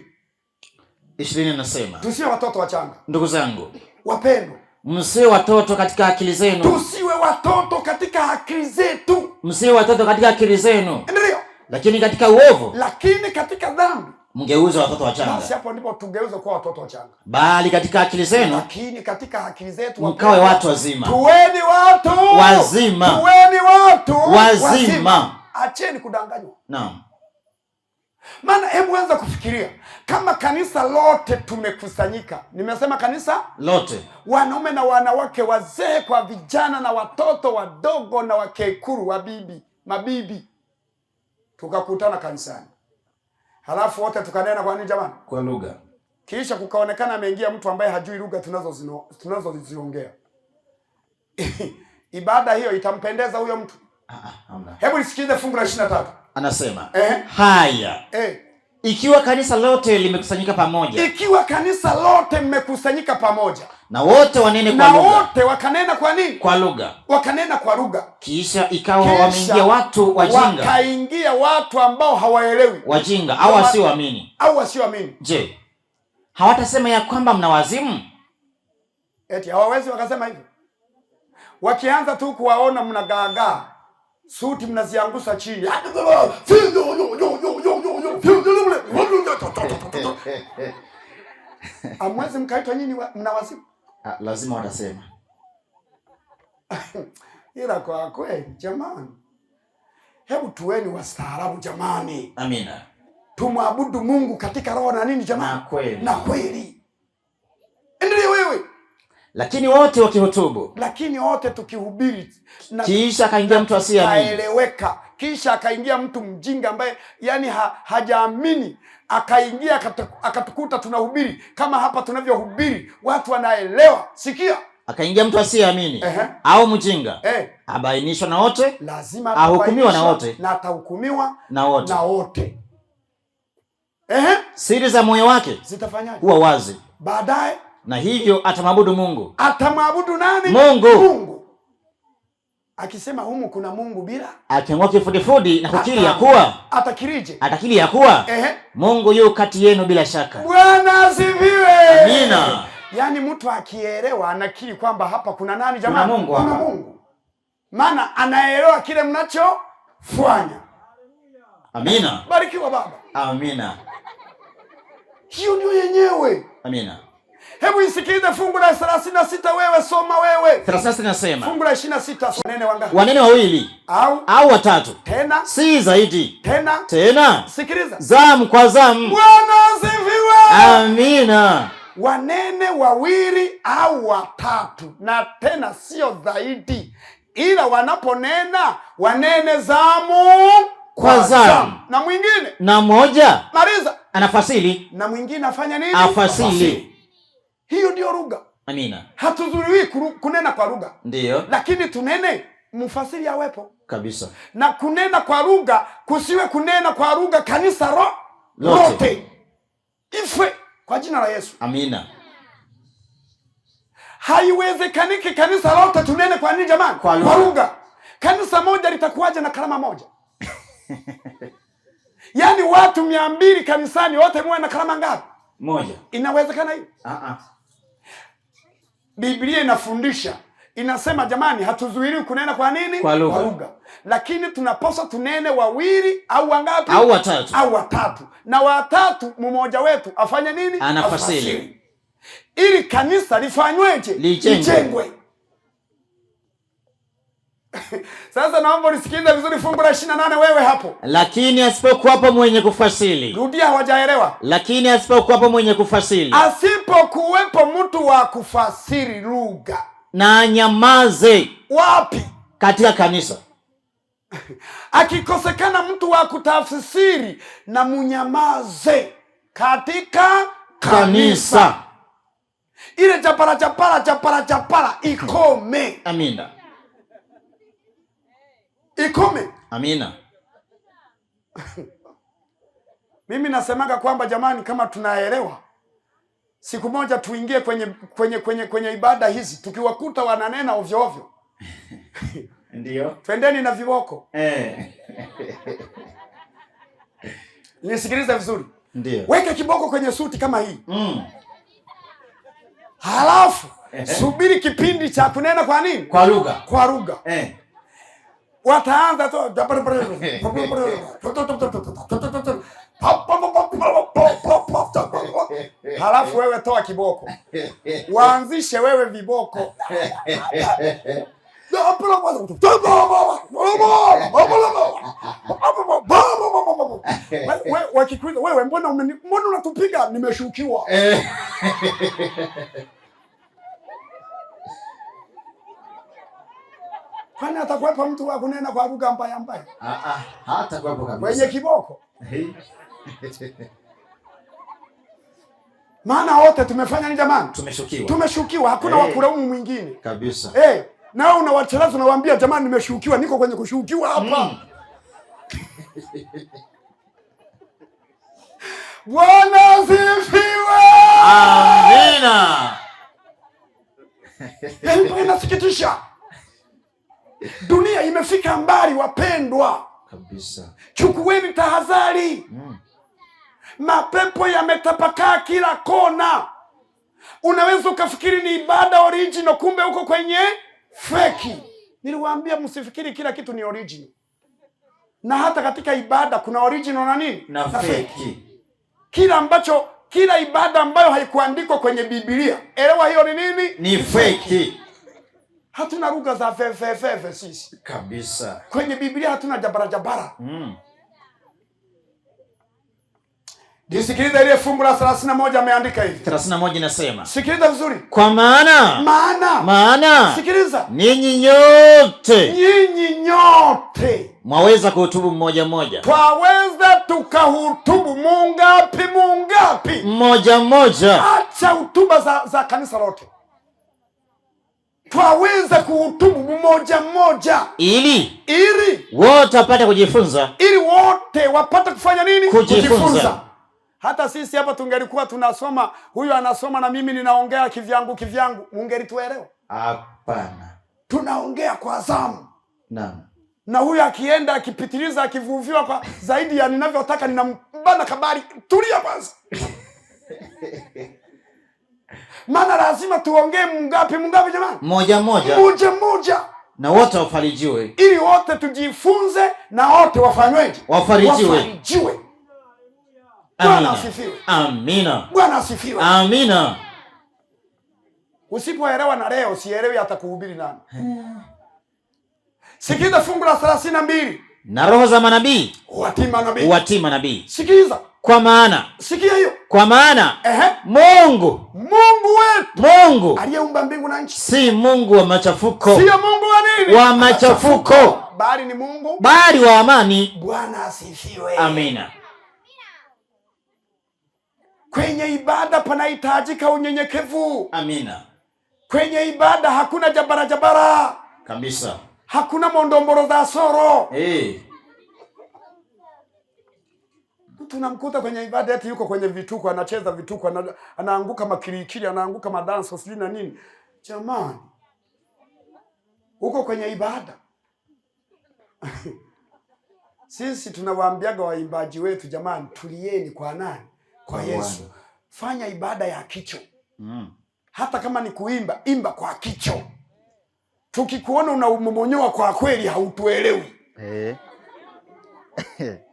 20 inasema, tusiwe watoto wachanga. Ndugu zangu wapendwa, msiwe watoto katika akili zenu. Tusiwe watoto katika akili zetu. Msiwe watoto katika akili zenu. Ndio. Lakini katika uovu, lakini katika dhambi mgeuze watoto wachanga. Basi hapo ndipo tugeuze kuwa watoto wachanga. Bali katika akili zenu, lakini katika akili zetu mkawe watu wazima. Tuweni watu wazima. Tuweni watu wazima. wazima. Acheni kudanganywa. Naam. Maana hebu anza kufikiria kama kanisa lote tumekusanyika. Nimesema kanisa lote, wanaume na wanawake, wazee kwa vijana na watoto wadogo na wakekuru, wabibi, mabibi, tukakutana kanisani. Halafu wote tukanena kwa nini jamani? Kwa lugha. Kisha kukaonekana ameingia mtu ambaye hajui lugha tunazoziongea. Ibada hiyo itampendeza huyo mtu? Hebu nisikize fungu la 23. Anasema, haya. Ikiwa kanisa lote limekusanyika pamoja. Ikiwa kanisa lote mmekusanyika pamoja. Na wote wanene kwa lugha. Na wote wakanena kwa nini? Kwa lugha. Wakanena kwa lugha. Kisha ikawa wameingia watu wajinga. Wakaingia watu ambao hawaelewi. Wajinga au wasioamini. Au wasioamini. Je, hawatasema ya kwamba mna wazimu? Eti hawawezi wakasema hivyo. Wakianza tu kuwaona mnagaagaa, suti mnaziangusha chini. Amwezi mkaitwa nyinyi mna wazimu? Lazima watasema. Ila kwa kweli jamani, hebu tuweni wastaarabu jamani. Amina. Tumwabudu Mungu katika roho na nini jamani? Na kweli. Na kweli. Endelea wewe. Lakini wote wakihutubu. Lakini wote tukihubiri. Kisha akaingia mtu asiyeamini. Aeleweka. Kisha akaingia mtu mjinga ambaye yani hajaamini, akaingia akatukuta tunahubiri kama hapa tunavyohubiri, watu wanaelewa. Sikia. Akaingia mtu asiyeamini au mjinga, abainishwa na wote, lazima ahukumiwa na wote, na atahukumiwa na wote. Na wote. Siri za moyo wake zitafanyaje? Huwa wazi. Baadaye na hivyo atamwabudu Mungu. Atamwabudu nani? Mungu. Mungu. Akisema humu kuna Mungu bila, akiangua kifudifudi na kukiri ya kuwa, atakirije? Atakiri ya kuwa Mungu yu kati yenu bila shaka. Bwana asifiwe. Amina. Yaani mtu akielewa anakiri kwamba hapa kuna nani jamani? Kuna Mungu hapa. Kuna Mungu. Maana anaelewa kile mnachofanya. Amina. Barikiwa baba. Amina. Hiyo ndio yenyewe. Amina. Hebu isikilize fungu la 36 wewe, soma wewe. 36 nasema. Fungu la 26, wanene wangapi? Wanene wawili au watatu. Tena si zaidi. Tena. Tena. Sikiliza. Zamu kwa zamu. Bwana asifiwe. Amina. Wanene wawili au watatu, na tena sio zaidi, ila wanaponena wanene zamu kwa zamu. Na mwingine na mmoja maliza anafasili, na mwingine afanya nini? Afasili. Hiyo ndio lugha. Amina. Hatuzuiwi kunena kwa lugha. Ndiyo. Lakini tunene mfasiri awepo. Kabisa. Na kunena kwa lugha kusiwe kunena kwa lugha kanisa lote. Ife kwa jina la Yesu. Amina. Haiwezekaniki kanisa lote tunene kwa nini jamani? Kwa lugha. Kwa lugha. Kanisa moja litakuwaje na karama moja? Yaani watu 200 kanisani wote muwe na karama ngapi? Moja. Inawezekana hiyo? Biblia inafundisha, inasema jamani, hatuzuiliwi kunena kwa nini? Kwa lugha. Kwa lugha. Lakini tunapaswa tunene wawili au wangapi? Au watatu. Au watatu. Na watatu mmoja wetu afanye nini? Anafasiri. Ili kanisa lifanyweje? Lijengwe. Sasa naomba unisikilize vizuri fungu la 28 wewe hapo. Lakini asipokuwapo mwenye kufasiri. Rudia, hawajaelewa. Lakini asipokuwapo mwenye kufasiri. Asipokuwepo mtu wa kufasiri lugha. Na anyamaze. Wapi? Katika kanisa. Akikosekana mtu wa kutafsiri na munyamaze katika kanisa. Ile chapara chapara chapara chapara ikome. Amina. Ikome. Amina. Mimi nasemaga kwamba jamani, kama tunaelewa, siku moja tuingie kwenye ibada hizi, tukiwakuta wananena ovyo ovyo. Ndio. Twendeni na viboko. Nisikilize vizuri. Ndio. Weka kiboko kwenye suti kama hii. Halafu subiri kipindi cha kunena kwa nini? Kwa lugha. Kwa lugha. Wataanza tu halafu wewe toa kiboko, waanzishe wewe viboko. Wakikuuliza wewe, mbona unatupiga? Nimeshukiwa. Kwani atakuwepo mtu wa kunena kwa lugha mbaya mbaya? Hatakuwepo kabisa. Kwenye kiboko. Maana wote tumefanya nini jamani? Tumeshukiwa. Tumeshukiwa, hakuna wa kulaumu mwingine. Kabisa. Na wewe unawachelaza unawaambia jamani nimeshukiwa, niko kwenye kushukiwa hapa. Bwana asifiwe. Amina. Yaani inasikitisha. Dunia imefika mbali wapendwa. Kabisa. Chukueni tahadhari. Mapepo yametapakaa kila kona. Unaweza ukafikiri ni ibada original, kumbe uko kwenye feki. Niliwaambia msifikiri kila kitu ni original. Na hata katika ibada kuna original na nini? Na feki. Kila ibada ambayo haikuandikwa kwenye Biblia, elewa hiyo ni nini? Ni feki. Hatuna lugha za fefefefe sisi. Kabisa. Kwenye Biblia hatuna jabara jabara. Nisikilize ile fungu la 31 ameandika hivi. 31 inasema. Sikiliza vizuri. Kwa maana. Maana. Sikiliza. Ninyi nyote. Ninyi nyote. Mwaweza kuhutubu mmoja mmoja. Twaweza tukahutubu mungapi mungapi? Mmoja mmoja. Acha hutuba za kanisa lote. Twaweza kuhutubu mmoja mmoja. Ili Ili wote wapate kujifunza. Ili wote wapate kufanya nini? Kujifunza. Hata sisi hapa tungelikuwa tunasoma, huyu anasoma na mimi ninaongea kivyangu kivyangu, mungelituelewa? Hapana. Tunaongea kwa zamu. Naam. Na huyu akienda akipitiliza akivuviwa kwa zaidi ya ninavyotaka ninambana kabari, tulia kwanza. Maana lazima tuongee mungapi mungapi jamani? Mmoja mmoja. Mmoja mmoja. Na wote wafarijiwe. Ili wote tujifunze na wote wafanyweje? Wafarijiwe. Wafarijiwe. Bwana asifiwe. Amina. Bwana asifiwe. Amina. Usipoelewa na leo sielewi atakuhubiri nani. Sikiliza fungu la 32. Na roho za manabii huwatii manabii. Huwatii manabii. Sikiliza. Kwa maana. Sikia hiyo. Kwa maana. Mungu. Mungu wetu. Mungu aliyeumba mbingu na nchi. Si Mungu wa machafuko. Sio Mungu wa nini? Wa machafuko. Bali ni Mungu. Bali wa amani. Bwana asifiwe. Amina. Kwenye ibada panahitajika unyenyekevu. Amina. Kwenye ibada hakuna jabara jabara. Kabisa. Hakuna mondomboro za soro. Tunamkuta kwenye ibada eti yuko kwenye vituko, anacheza vituko, anaanguka makirikiri, anaanguka madanso sijui na nini. Jamani. Uko kwenye ibada. Sisi tunawaambiaga waimbaji wetu jamani, tulieni kwa nani? Kwa Yesu. Fanya ibada ya kicho. Hata kama ni kuimba, imba kwa kicho. Tukikuona unaumomonyoa kwa kweli hautuelewi.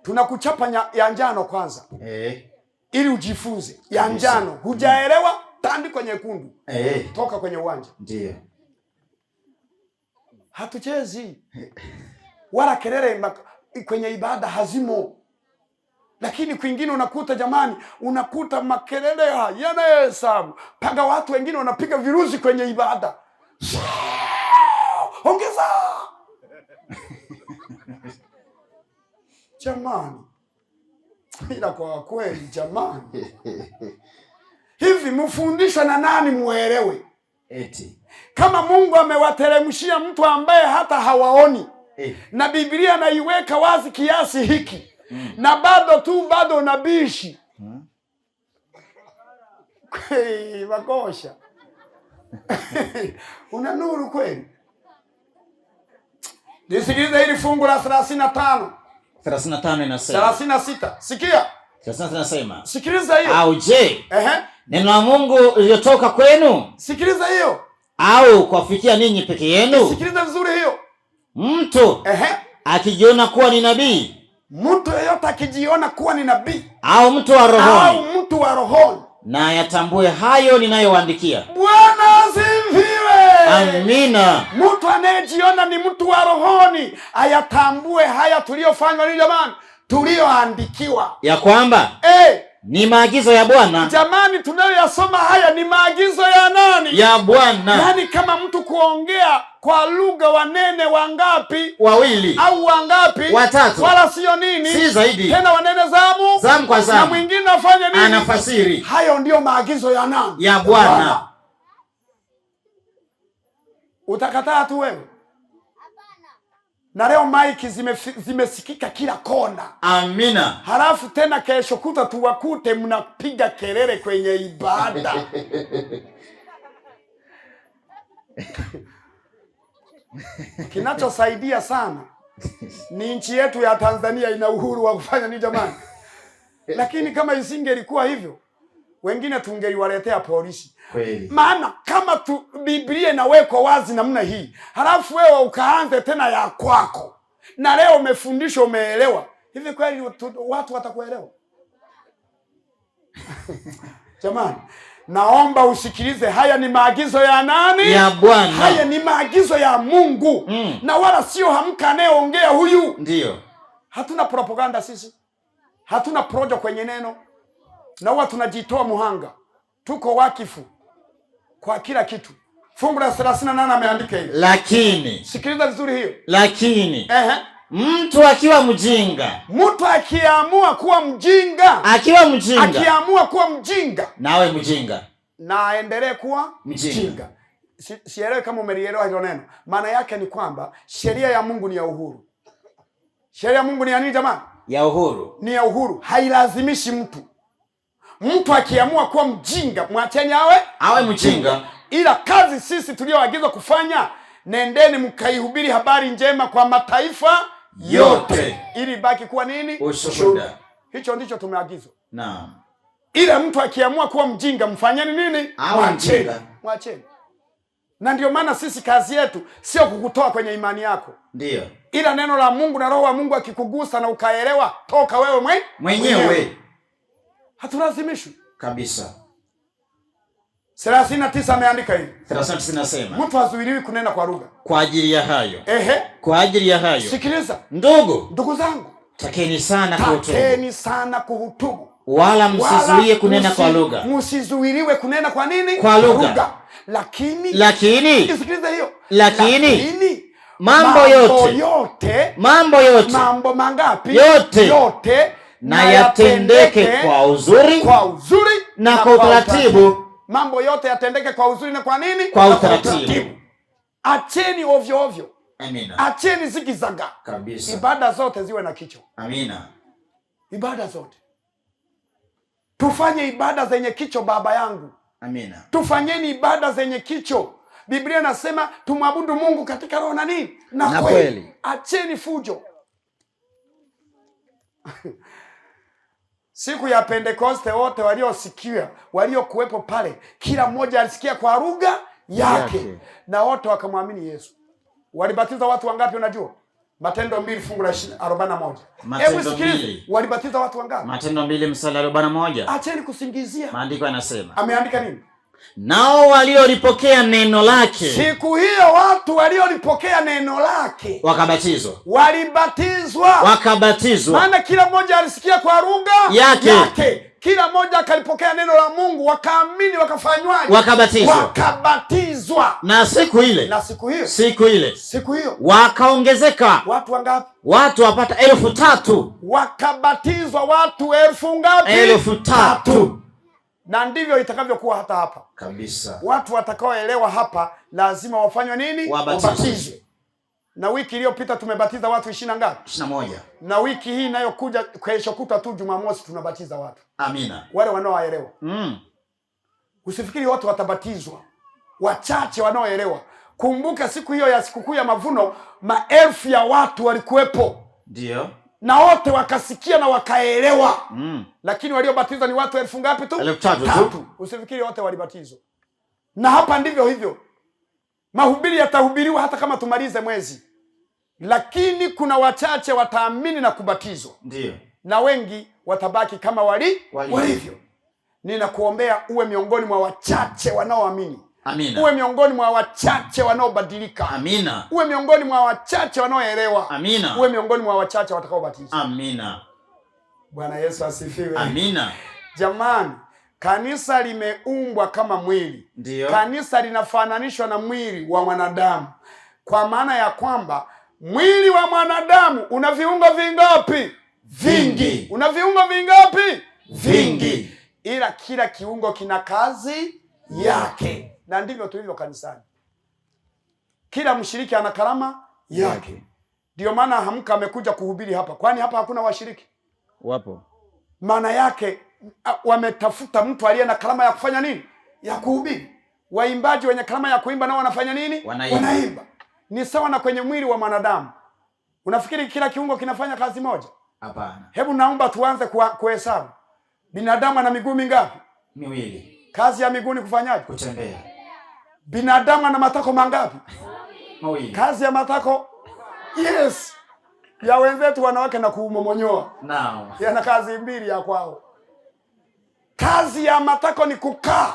Tunakuchapa ya njano kwanza. Ili ujifunze. Ya njano. Hujaelewa, tandiko nyekundu. Toka kwenye uwanja. Ndiyo. Hatuchezi. Wala kelele kwenye ibada hazimo. Lakini kwingine unakuta jamani, unakuta makelele yanahesabu. Paka watu wengine wanapiga virusi kwenye ibada. Ongeza. Jamani. Ila kwa kweli jamani. Hivi mfundishwe na nani muelewe? Eti. Kama Mungu amewateremshia mtu ambaye hata hawaoni. Na Biblia naiweka wazi kiasi hiki. Na bado tu bado unabishi. Kweli makosha. Una nuru kweli. Nisikilize hili fungu la 35. 35 inasema. 36. Sikia. 36 inasema. Sikiliza hiyo. Au je, neno la Mungu lililotoka kwenu? Sikiliza hiyo. Au kuwafikia ninyi peke yenu? Sikiliza vizuri hiyo. Mtu akijiona kuwa ni nabii. Mtu yeyote akijiona kuwa ni nabii au mtu wa rohoni, au mtu wa rohoni, na yatambue hayo ninayowaandikia. Bwana asifiwe. Amina. Mtu anayejiona ni mtu wa rohoni ayatambue haya tuliyofanywa ni jamani, tuliyoandikiwa, ya kwamba Ni maagizo ya Bwana. Jamani, tunayoyasoma haya ni maagizo ya nani? Ya Bwana. Yaani kama mtu kuongea kwa lugha wanene wangapi? Wawili. Au wangapi? Watatu. Wala sio nini? Si zaidi. Tena wanene zamu, zamu kwa zamu. Na mwingine afanye nini? Anafasiri. Hayo ndiyo maagizo ya nani? Ya Bwana. Utakataa tu wewe? Na leo maiki zimesikika kila kona. Amina. Halafu tena kesho kuta tuwakute mnapiga kelele kwenye ibada. Kinachosaidia sana ni nchi yetu ya Tanzania ina uhuru wa kufanya nini jamani. Lakini kama isingelikuwa hivyo, wengine tungeliwaletea polisi. Kweli. Maana kama Biblia inawekwa wazi namna hii, halafu wewe ukaanze tena ya kwako, na leo umefundishwa, umeelewa, hivi kweli watu watakuelewa? Jamani, naomba usikilize, haya ni maagizo ya nani? Ya Bwana. Haya ni maagizo ya Mungu. Na wala sio hamka anayeongea huyu. Ndio. Hatuna propaganda sisi. Hatuna projo kwenye neno. Na huwa tunajitoa muhanga. Tuko wakifu kwa kila kitu. Fungu la 38 ameandika hivi. Lakini sikiliza vizuri hiyo. Lakini mtu akiwa mjinga, mtu akiamua kuwa mjinga, akiwa mjinga, akiamua kuwa mjinga, nawe mjinga, na aendelee kuwa mjinga. Sielewi kama umelielewa hilo neno. Maana yake ni kwamba sheria ya Mungu ni ya uhuru. Sheria ya Mungu ni ya nini jamani? Ya uhuru. Ni ya uhuru, hailazimishi mtu. Mtu akiamua kuwa mjinga, mwacheni awe mjinga. Ila kazi sisi tulioagizwa kufanya, nendeni mkaihubiri habari njema kwa mataifa yote, ili baki kuwa nini? Ushuhuda. Hicho ndicho tumeagizwa. Naam. Ila mtu akiamua kuwa mjinga, mfanyeni nini? Awe mjinga. Mwacheni. Na ndio maana sisi kazi yetu sio kukutoa kwenye imani yako. Ndio. Ila neno la Mungu na Roho wa Mungu akikugusa na ukaelewa, toka wewe mwenyewe. Hatulazimishwi kabisa. 39 ameandika hivi. 39 nasema, mtu hazuiliwi kunena kwa lugha. Kwa ajili ya hayo. Kwa ajili ya hayo. Sikiliza. Ndugu zangu, takeni sana kuhutubu. Takeni sana kuhutubu. Wala msizuie kunena kwa lugha. Msizuiliwe kunena kwa nini? Kwa lugha. Lakini sikiliza hiyo. Lakini mambo yote. Mambo mangapi? Yote. Na yatendeke kwa uzuri, kwa uzuri na kwa utaratibu. Mambo yote yatendeke kwa uzuri na kwa nini? Kwa utaratibu. Acheni ovyo ovyo. Amina. Acheni zikizaga. Kabisa. Ibada zote ziwe na kicho. Amina. Ibada zote. Tufanye ibada zenye kicho, baba yangu. Amina. Tufanyeni ibada zenye kicho. Biblia inasema tumwabudu Mungu katika roho na nini? Na kweli. Acheni fujo. Siku ya Pentekoste wote waliosikia, waliokuwepo pale, kila mmoja alisikia kwa lugha yake, na wote wakamwamini Yesu. Walibatiza watu wangapi unajua? Matendo 2 fungu la 41. Hebu sikiliza, walibatiza watu wangapi? Matendo 2 mstari 41. Acheni kusingizia. Maandiko yanasema. Ameandika nini? Nao waliolipokea neno lake. Siku hiyo watu waliolipokea neno lake wakabatizwa. Walibatizwa. Wakabatizwa. Maana kila mmoja alisikia kwa lugha yake. Kila mmoja akalipokea neno la Mungu, wakaamini, wakafanywaje? Wakabatizwa. Wakabatizwa. Na siku ile. Na siku hiyo. Siku ile. Siku hiyo. Wakaongezeka. Watu wangapi? Watu wapata 3,000. Wakabatizwa watu elfu ngapi? 3,000. Na ndivyo itakavyokuwa hata hapa. Kabisa. Watu watakaoelewa hapa lazima wafanywe nini? Wabatizwe. Na wiki iliyopita tumebatiza watu 20 ngapi? 21. Na wiki hii inayokuja kesho kutwa tu Jumamosi tunabatiza watu. Amina. Wale wanaoelewa. Usifikiri watu watabatizwa. Wachache wanaoelewa. Kumbuka siku hiyo ya sikukuu ya mavuno, maelfu ya watu walikuwepo. Ndio. Na wote wakasikia na wakaelewa. Lakini waliobatizwa ni watu 1000 ngapi tu? 3,000 tu. Usifikiri wote walibatizwa. Na hapa ndivyo hivyo. Mahubiri yatahubiriwa hata kama tumalize mwezi. Lakini kuna wachache wataamini na kubatizwa. Ndio. Na wengi watabaki kama walivyo. Ninakuombea uwe miongoni mwa wachache wanaoamini. Amina. Uwe miongoni mwa wachache wanaobadilika. Amina. Uwe miongoni mwa wachache wanaoelewa. Amina. Uwe miongoni mwa wachache watakaobatizwa. Amina. Bwana Yesu asifiwe. Amina. Jamani, kanisa limeumbwa kama mwili. Ndiyo. Kanisa linafananishwa na mwili wa mwanadamu, kwa maana ya kwamba mwili wa mwanadamu una viungo vingapi? Vingi. Una viungo vingapi? Vingi. Ila kila kiungo kina kazi yake, na ndivyo tulivyo kanisani. Kila mshiriki ana karama yake. Ndio maana Hamka amekuja kuhubiri hapa, kwani hapa hakuna washiriki? Wapo. Maana yake wametafuta mtu aliye na karama ya kufanya nini? Ya kuhubiri. Waimbaji wenye karama ya kuimba nao wanafanya nini? Wanaimba. Ni sawa na kwenye mwili wa mwanadamu. Unafikiri kila kiungo kinafanya kazi moja? Hapana. Hebu naomba tuanze kuhesabu. Binadamu ana miguu mingapi? Miwili. Kazi ya miguu ni kufanyaje? Kutembea. Binadamu ana matako mangapi? Mawili. Kazi ya matako? Yes. Ya wenzetu wanawake na kuumomonyoa. Naam. Yana kazi mbili ya kwao. Kazi ya matako ni kukaa.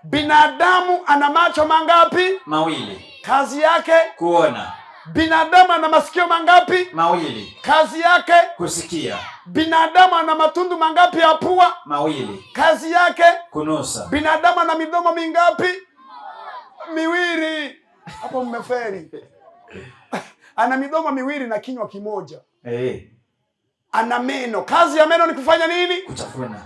Binadamu ana macho mangapi? Mawili. Kazi yake kuona. Binadamu ana masikio mangapi? Mawili. Kazi yake kusikia. Binadamu ana matundu mangapi ya pua? Mawili. Kazi yake kunusa. Binadamu ana midomo mingapi? Miwili. Hapo mmefeli. Ana midomo miwili na kinywa kimoja. Ana meno. Kazi ya meno ni kufanya nini? Kutafuna.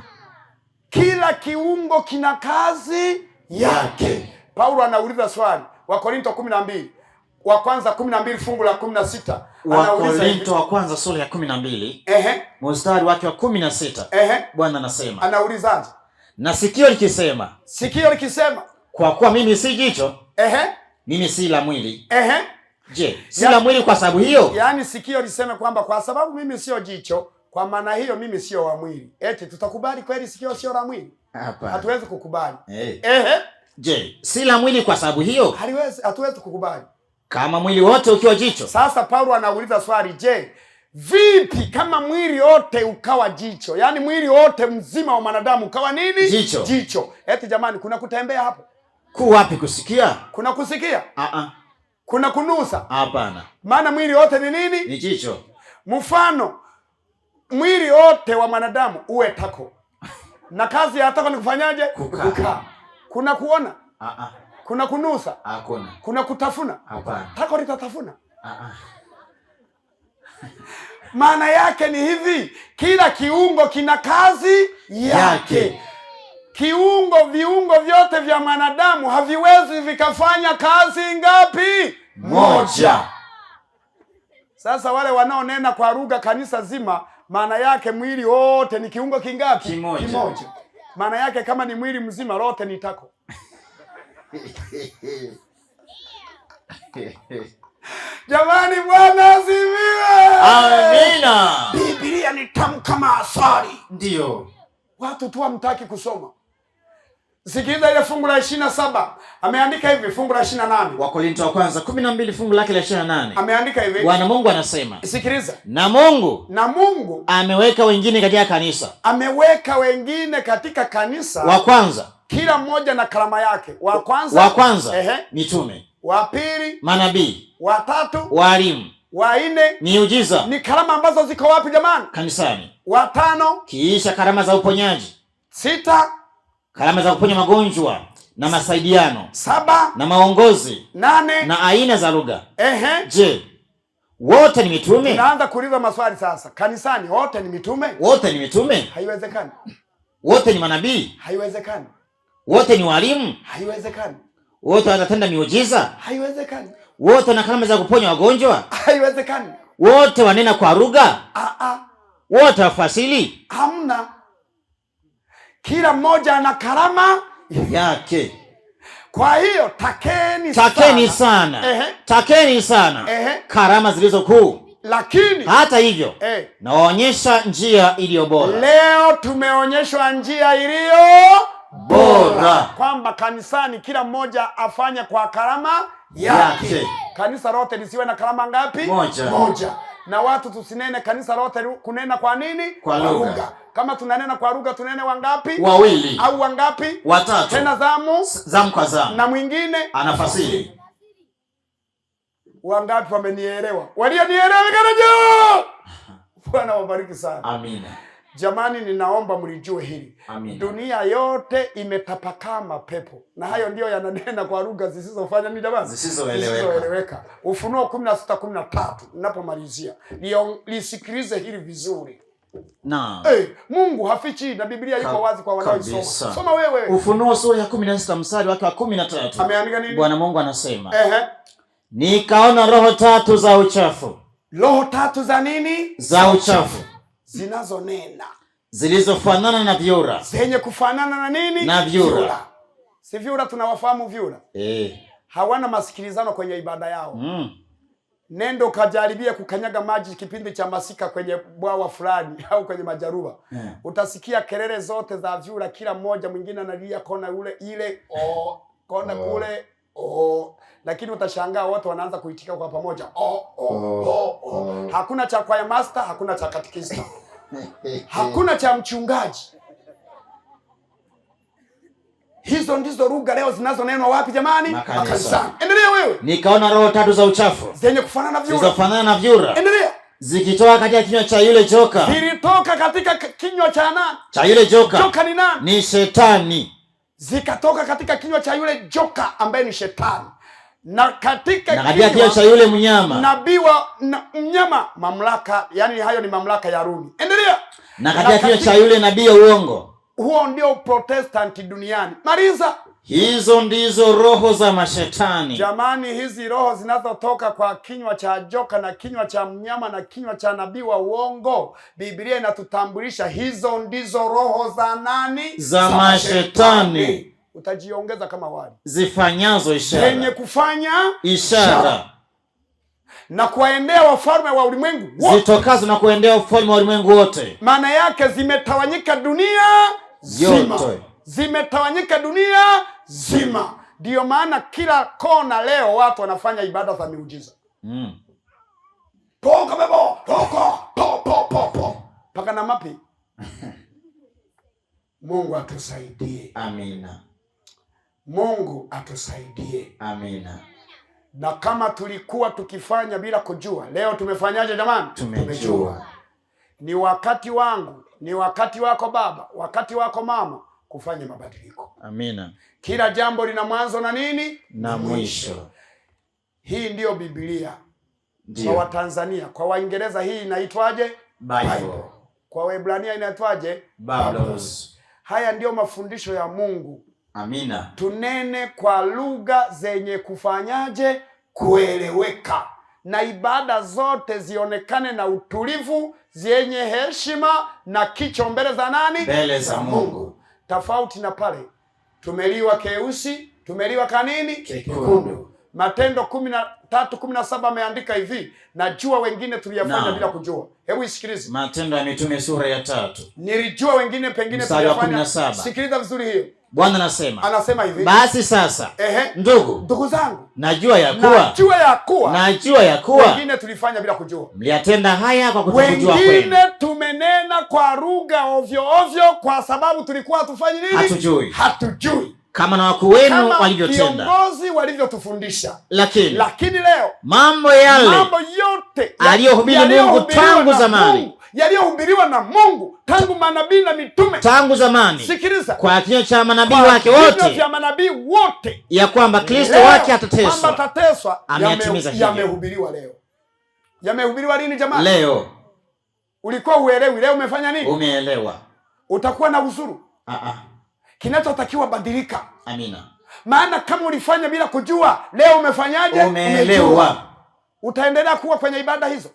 Kila kiungo kina kazi yake. Paulo anauliza swali, Wakorinto 12. Wa kwanza 12 fungu la 16. Wakorinto wa kwanza sura ya 12. Mstari wake wa 16. Bwana anasema. Anaulizaje? Na sikio likisema. Sikio likisema, kwa kuwa mimi si jicho. Mimi si la mwili. Je, si la mwili kwa sababu hiyo? Yaani sikio liseme kwamba kwa sababu mimi sio jicho, kwa maana hiyo mimi sio wa mwili. Eti tutakubali kweli sikio sio la mwili? Hapana. Hatuwezi kukubali. Je, si la mwili kwa sababu hiyo? Haliwezi, hatuwezi kukubali. Kama mwili wote ukiwa jicho. Sasa Paulo anauliza swali, je, vipi kama mwili wote ukawa jicho? Yaani mwili wote mzima wa mwanadamu ukawa nini? Jicho. Jicho. Eti jamani, kuna kutembea hapo? Ku wapi kusikia? Kuna kusikia? Kuna kunusa? Hapana. Maana mwili wote ni nini? Ni jicho. Mfano, mwili wote wa mwanadamu uwe tako. Na kazi ya tako ni kufanyaje? Kukaa. Kuna kuona? Kuna kunusa? Hakuna. Kuna kutafuna? Hapana. Tako litatafuna? Maana yake ni hivi, kila kiungo kina kazi yake. Kiungo, viungo vyote vya mwanadamu haviwezi vikafanya kazi ngapi? Moja. Sasa wale wanaonena kwa lugha kanisa zima, maana yake mwili wote ni kiungo kingapi? Kimoja. Maana yake kama ni mwili mzima lote ni tako. Jamani, Bwana asifiwe. Amina. Biblia ni tamu kama asali. Ndio. Watu tu hamtaki kusoma. Sikiliza ile fungu la 27. Ameandika hivi fungu la 28. Wakorinto wa kwanza 12 fungu lake la 28. Ameandika hivi. Bwana Mungu anasema. Sikiliza. Na Mungu ameweka wengine katika kanisa. Ameweka wengine katika kanisa. Wa kwanza. Kila mmoja na karama yake. Wa kwanza. Wa kwanza. Mitume. Wa pili. Manabii. Wa tatu. Walimu. Wa nne. Miujiza. Ni karama ambazo ziko wapi jamani? Kanisani. Wa tano. Kiisha karama za uponyaji. Sita. Karama za kuponya magonjwa na masaidiano. Saba. Na maongozi. Nane. Na aina za lugha. Je, wote ni mitume? Tunaanza kuuliza maswali sasa. Kanisani wote ni mitume? Wote ni mitume? Haiwezekani. Wote ni manabii? Haiwezekani. Wote ni walimu? Haiwezekani. Wote wanatenda miujiza? Haiwezekani. Wote wana karama za kuponya wagonjwa? Haiwezekani. Wote wanena kwa lugha? Wote wafasiri? Hamna. Kila mmoja ana karama yake. Kwa hiyo takeni sana. Takeni sana. Karama zilizo kuu. Lakini hata hivyo nawaonyesha njia iliyo bora. Leo tumeonyeshwa njia iliyo bora, kwamba kanisani kila mmoja afanye kwa karama yake. Kanisa lote lisiwe na karama ngapi? Moja. Na watu tusinene kanisa lote kunena kwa nini? Kwa lugha. Kama tunanena kwa lugha tunene wangapi? Wawili. Au wangapi? Watatu. Tena zamu kwa zamu. Na mwingine anafasiri. Wangapi wamenielewa? Walionielewa mikono juu. Bwana wabariki sana. Amina. Jamani, ninaomba mlijue hili. Amina. Dunia yote imetapakaa mapepo, na hayo ndiyo yananena kwa lugha zisizofanya nini jamani? Zisizoeleweka. Zisizoeleweka. Ufunuo 16:13, ninapomalizia lisikilize hili vizuri. Naam. Hey, Mungu hafichi na Biblia iko wazi kwa wanaoisoma. Kabisa. Soma wewe. Ufunuo sura ya 16 mstari wake wa 13. Ameandika nini? Bwana Mungu anasema. Nikaona roho tatu za uchafu. Roho tatu za nini? Za uchafu. Zinazonena. Zilizofanana na vyura. Zenye kufanana na nini? Na vyura. Si vyura tunawafahamu vyura? Hawana masikilizano kwenye ibada yao. Nendo kajaribia kukanyaga maji kipindi cha masika kwenye bwawa fulani au kwenye majaruba. Utasikia kelele zote za vyura, kila mmoja mwingine analia kona ule ile o kona kule o, lakini utashangaa wote wanaanza kuitika kwa pamoja o o o o. Hakuna cha choir master, hakuna cha katekista. Hakuna cha mchungaji. Hizo ndizo lugha leo zinazonenwa wapi jamani? Makanisani. Endelea wewe. Nikaona roho tatu za uchafu zenye kufanana na vyura. Zilizofanana na vyura. Endelea. Zikitoka katika kinywa cha yule joka. Zilitoka katika kinywa cha nani? Cha yule joka. Joka ni nani? Ni shetani. Zikatoka katika kinywa cha yule joka ambaye ni shetani. Na katika kinywa cha yule mnyama. Nabii wa mnyama, mamlaka, yani hayo ni mamlaka ya Rumi. Endelea. Na katika kinywa cha yule nabii wa uongo. Huo ndio Protestant duniani. Maliza. Hizo ndizo roho za mashetani. Jamani, hizi roho zinazotoka kwa kinywa cha joka na kinywa cha mnyama na kinywa cha nabii wa uongo, Biblia inatutambulisha hizo ndizo roho za nani? Za mashetani. Utajiongeza kama wali. Zifanyazo ishara. Zenye kufanya ishara. Na kuwaendea wafalme wa ulimwengu wote. Zitokazo na kuendea wafalme wa ulimwengu wote. Maana yake zimetawanyika dunia zima. Zimetawanyika dunia zima. Ndio maana kila kona leo watu wanafanya ibada za miujiza. Toka bebo, toka, po po po po. Paka na mapi. Mungu atusaidie. Amina. Mungu atusaidie. Amina. Na kama tulikuwa tukifanya bila kujua, leo tumefanyaje jamani? Tumejua. Ni wakati wangu, ni wakati wako baba, wakati wako mama kufanya mabadiliko. Amina. Kila jambo lina mwanzo na nini? Na mwisho. Hii ndiyo Biblia. Ndiyo. Kwa Watanzania, kwa Waingereza hii inaitwaje? Bible. Kwa Waebrania inaitwaje? Bablos. Haya ndiyo mafundisho ya Mungu. Amina. Tunene kwa lugha zenye kufanyaje? Kueleweka. Na ibada zote zionekane na utulivu, zenye heshima na kicho mbele za nani? Mbele za Mungu. Tofauti na pale tumeliwa keusi, tumeliwa kanini? Kekundu. Matendo 13:17 ameandika hivi, najua wengine tuliyafanya bila kujua. Hebu isikilize. Matendo ya Mitume sura ya 3. Nilijua wengine pengine tuliyafanya. Sikiliza vizuri hiyo. Bwana anasema. Anasema hivi. Basi sasa, ndugu zangu, najua ya kuwa wengine tulifanya bila kujua. Mliyatenda haya kwa kutokujua kwenu. Wengine tumenena kwa lugha ovyo ovyo kwa sababu tulikuwa hatufanyi nini? Hatujui. Kama na wakuu wenu walivyotenda. Viongozi walivyotufundisha. Lakini leo mambo yale, mambo yote aliyohubiri Mungu tangu zamani, yaliyohubiriwa na Mungu tangu manabii na mitume, tangu zamani. Sikiliza, kwa kinywa cha manabii wake wote, vya manabii wote, ya kwamba Kristo wake atateswa, kwamba atateswa, ameyatimiza hivyo. Yamehubiriwa leo. Yamehubiriwa lini jamani? Leo. Ulikuwa uelewi, leo umefanya nini? Umeelewa. Utakuwa na uzuru. Kinachotakiwa badilika. Amina. Maana kama ulifanya bila kujua, leo umefanyaje? Umeelewa. Utaendelea kuwa kwenye ibada hizo.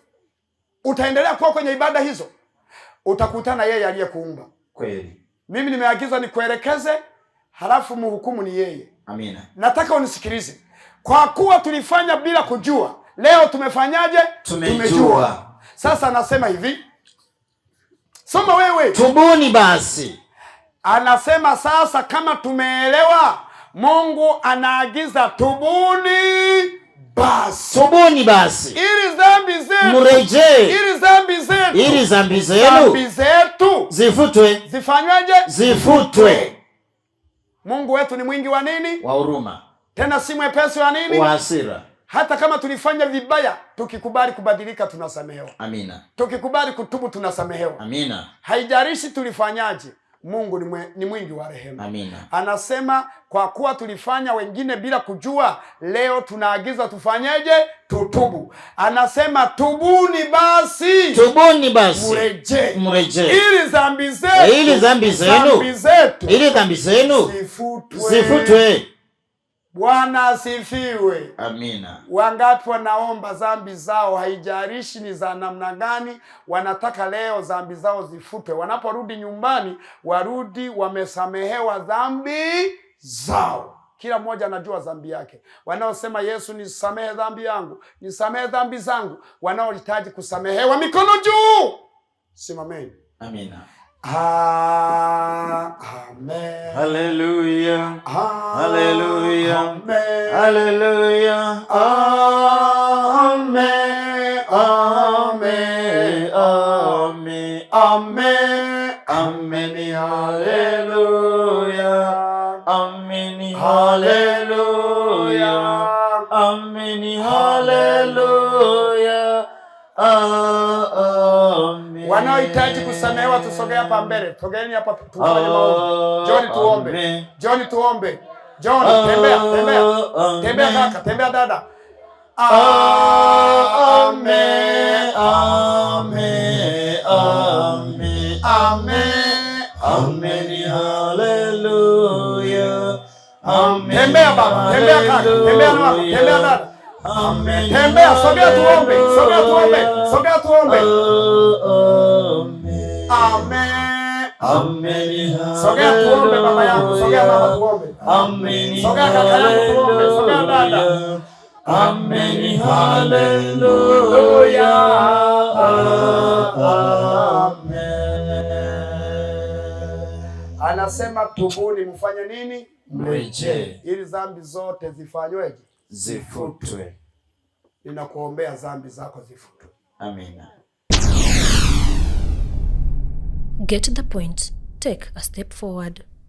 Utaendelea kuwa kwenye ibada hizo. Utakutana yeye aliyekuumba. Kweli. Mimi nimeagizwa nikuelekeze, halafu mhukumu ni yeye. Amina. Nataka unisikilize. Kwa kuwa tulifanya bila kujua, leo tumefanyaje? Tumejua. Sasa anasema hivi. Soma wewe. Tubuni basi. Anasema sasa kama tumeelewa, Mungu anaagiza tubuni basi. Tubuni basi. Ili dhambi zetu mrejee. Ili dhambi zetu. Ili dhambi zenu. Dhambi zetu zifutwe. Zifanywaje? Zifutwe. Mungu wetu ni mwingi wa nini? Wa huruma. Tena si mwepesi wa nini? Wa hasira. Hata kama tulifanya vibaya, tukikubali kubadilika tunasamehewa. Amina. Tukikubali kutubu tunasamehewa. Amina. Haijalishi tulifanyaje, Mungu ni mwingi wa rehema. Amina. Anasema kwa kuwa tulifanya wengine bila kujua, leo tunaagizwa tufanyeje? Tutubu. Anasema tubuni basi, Tubuni basi. mrejee, Mrejee. ili dhambi zetu, Ili dhambi zenu. dhambi zetu Ili dhambi zenu zifutwe. zifutwe. Bwana asifiwe. Amina. Wangapi wanaomba dhambi zao, haijalishi ni za namna gani, wanataka leo dhambi zao zifutwe. Wanaporudi nyumbani, warudi wamesamehewa dhambi zao. Kila mmoja anajua dhambi yake. Wanaosema Yesu, nisamehe dhambi yangu, nisamehe dhambi zangu, wanaohitaji kusamehewa, mikono juu, simameni. Amina. Amen. Haleluya. Haleluya. Amen. Haleluya. Amen. Amen. Amen. Amen. Amen. Haleluya. Amen. Haleluya. Amen. Haleluya. Amen. Wanaohitaji kusamehewa tusogee hapa mbele. Sogeeni hapa tufanye maombi. John tuombe. Amen. John tuombe. John tembea, tembea. Tembea kaka, tembea dada. Amen. Amen. Amen. Amen. Amen. Haleluya. Amen. Tembea baba, tembea kaka, tembea mama, tembea dada. Amen. Tembea, sogea tuombe, sogea tuombe, sogea tuombe. Amen. Amen. Amen. Sogea tuombe baba yangu, sogea mama tuombe. Amen. Sogea kaka yangu tuombe, sogea dada. Amen. Haleluya. Amen. Anasema tubuni, mfanye nini? Mrejee. Ili dhambi zote zifanyweje? Zifutwe. Ninakuombea dhambi zako zifutwe. Amina. Get the point. Take a step forward.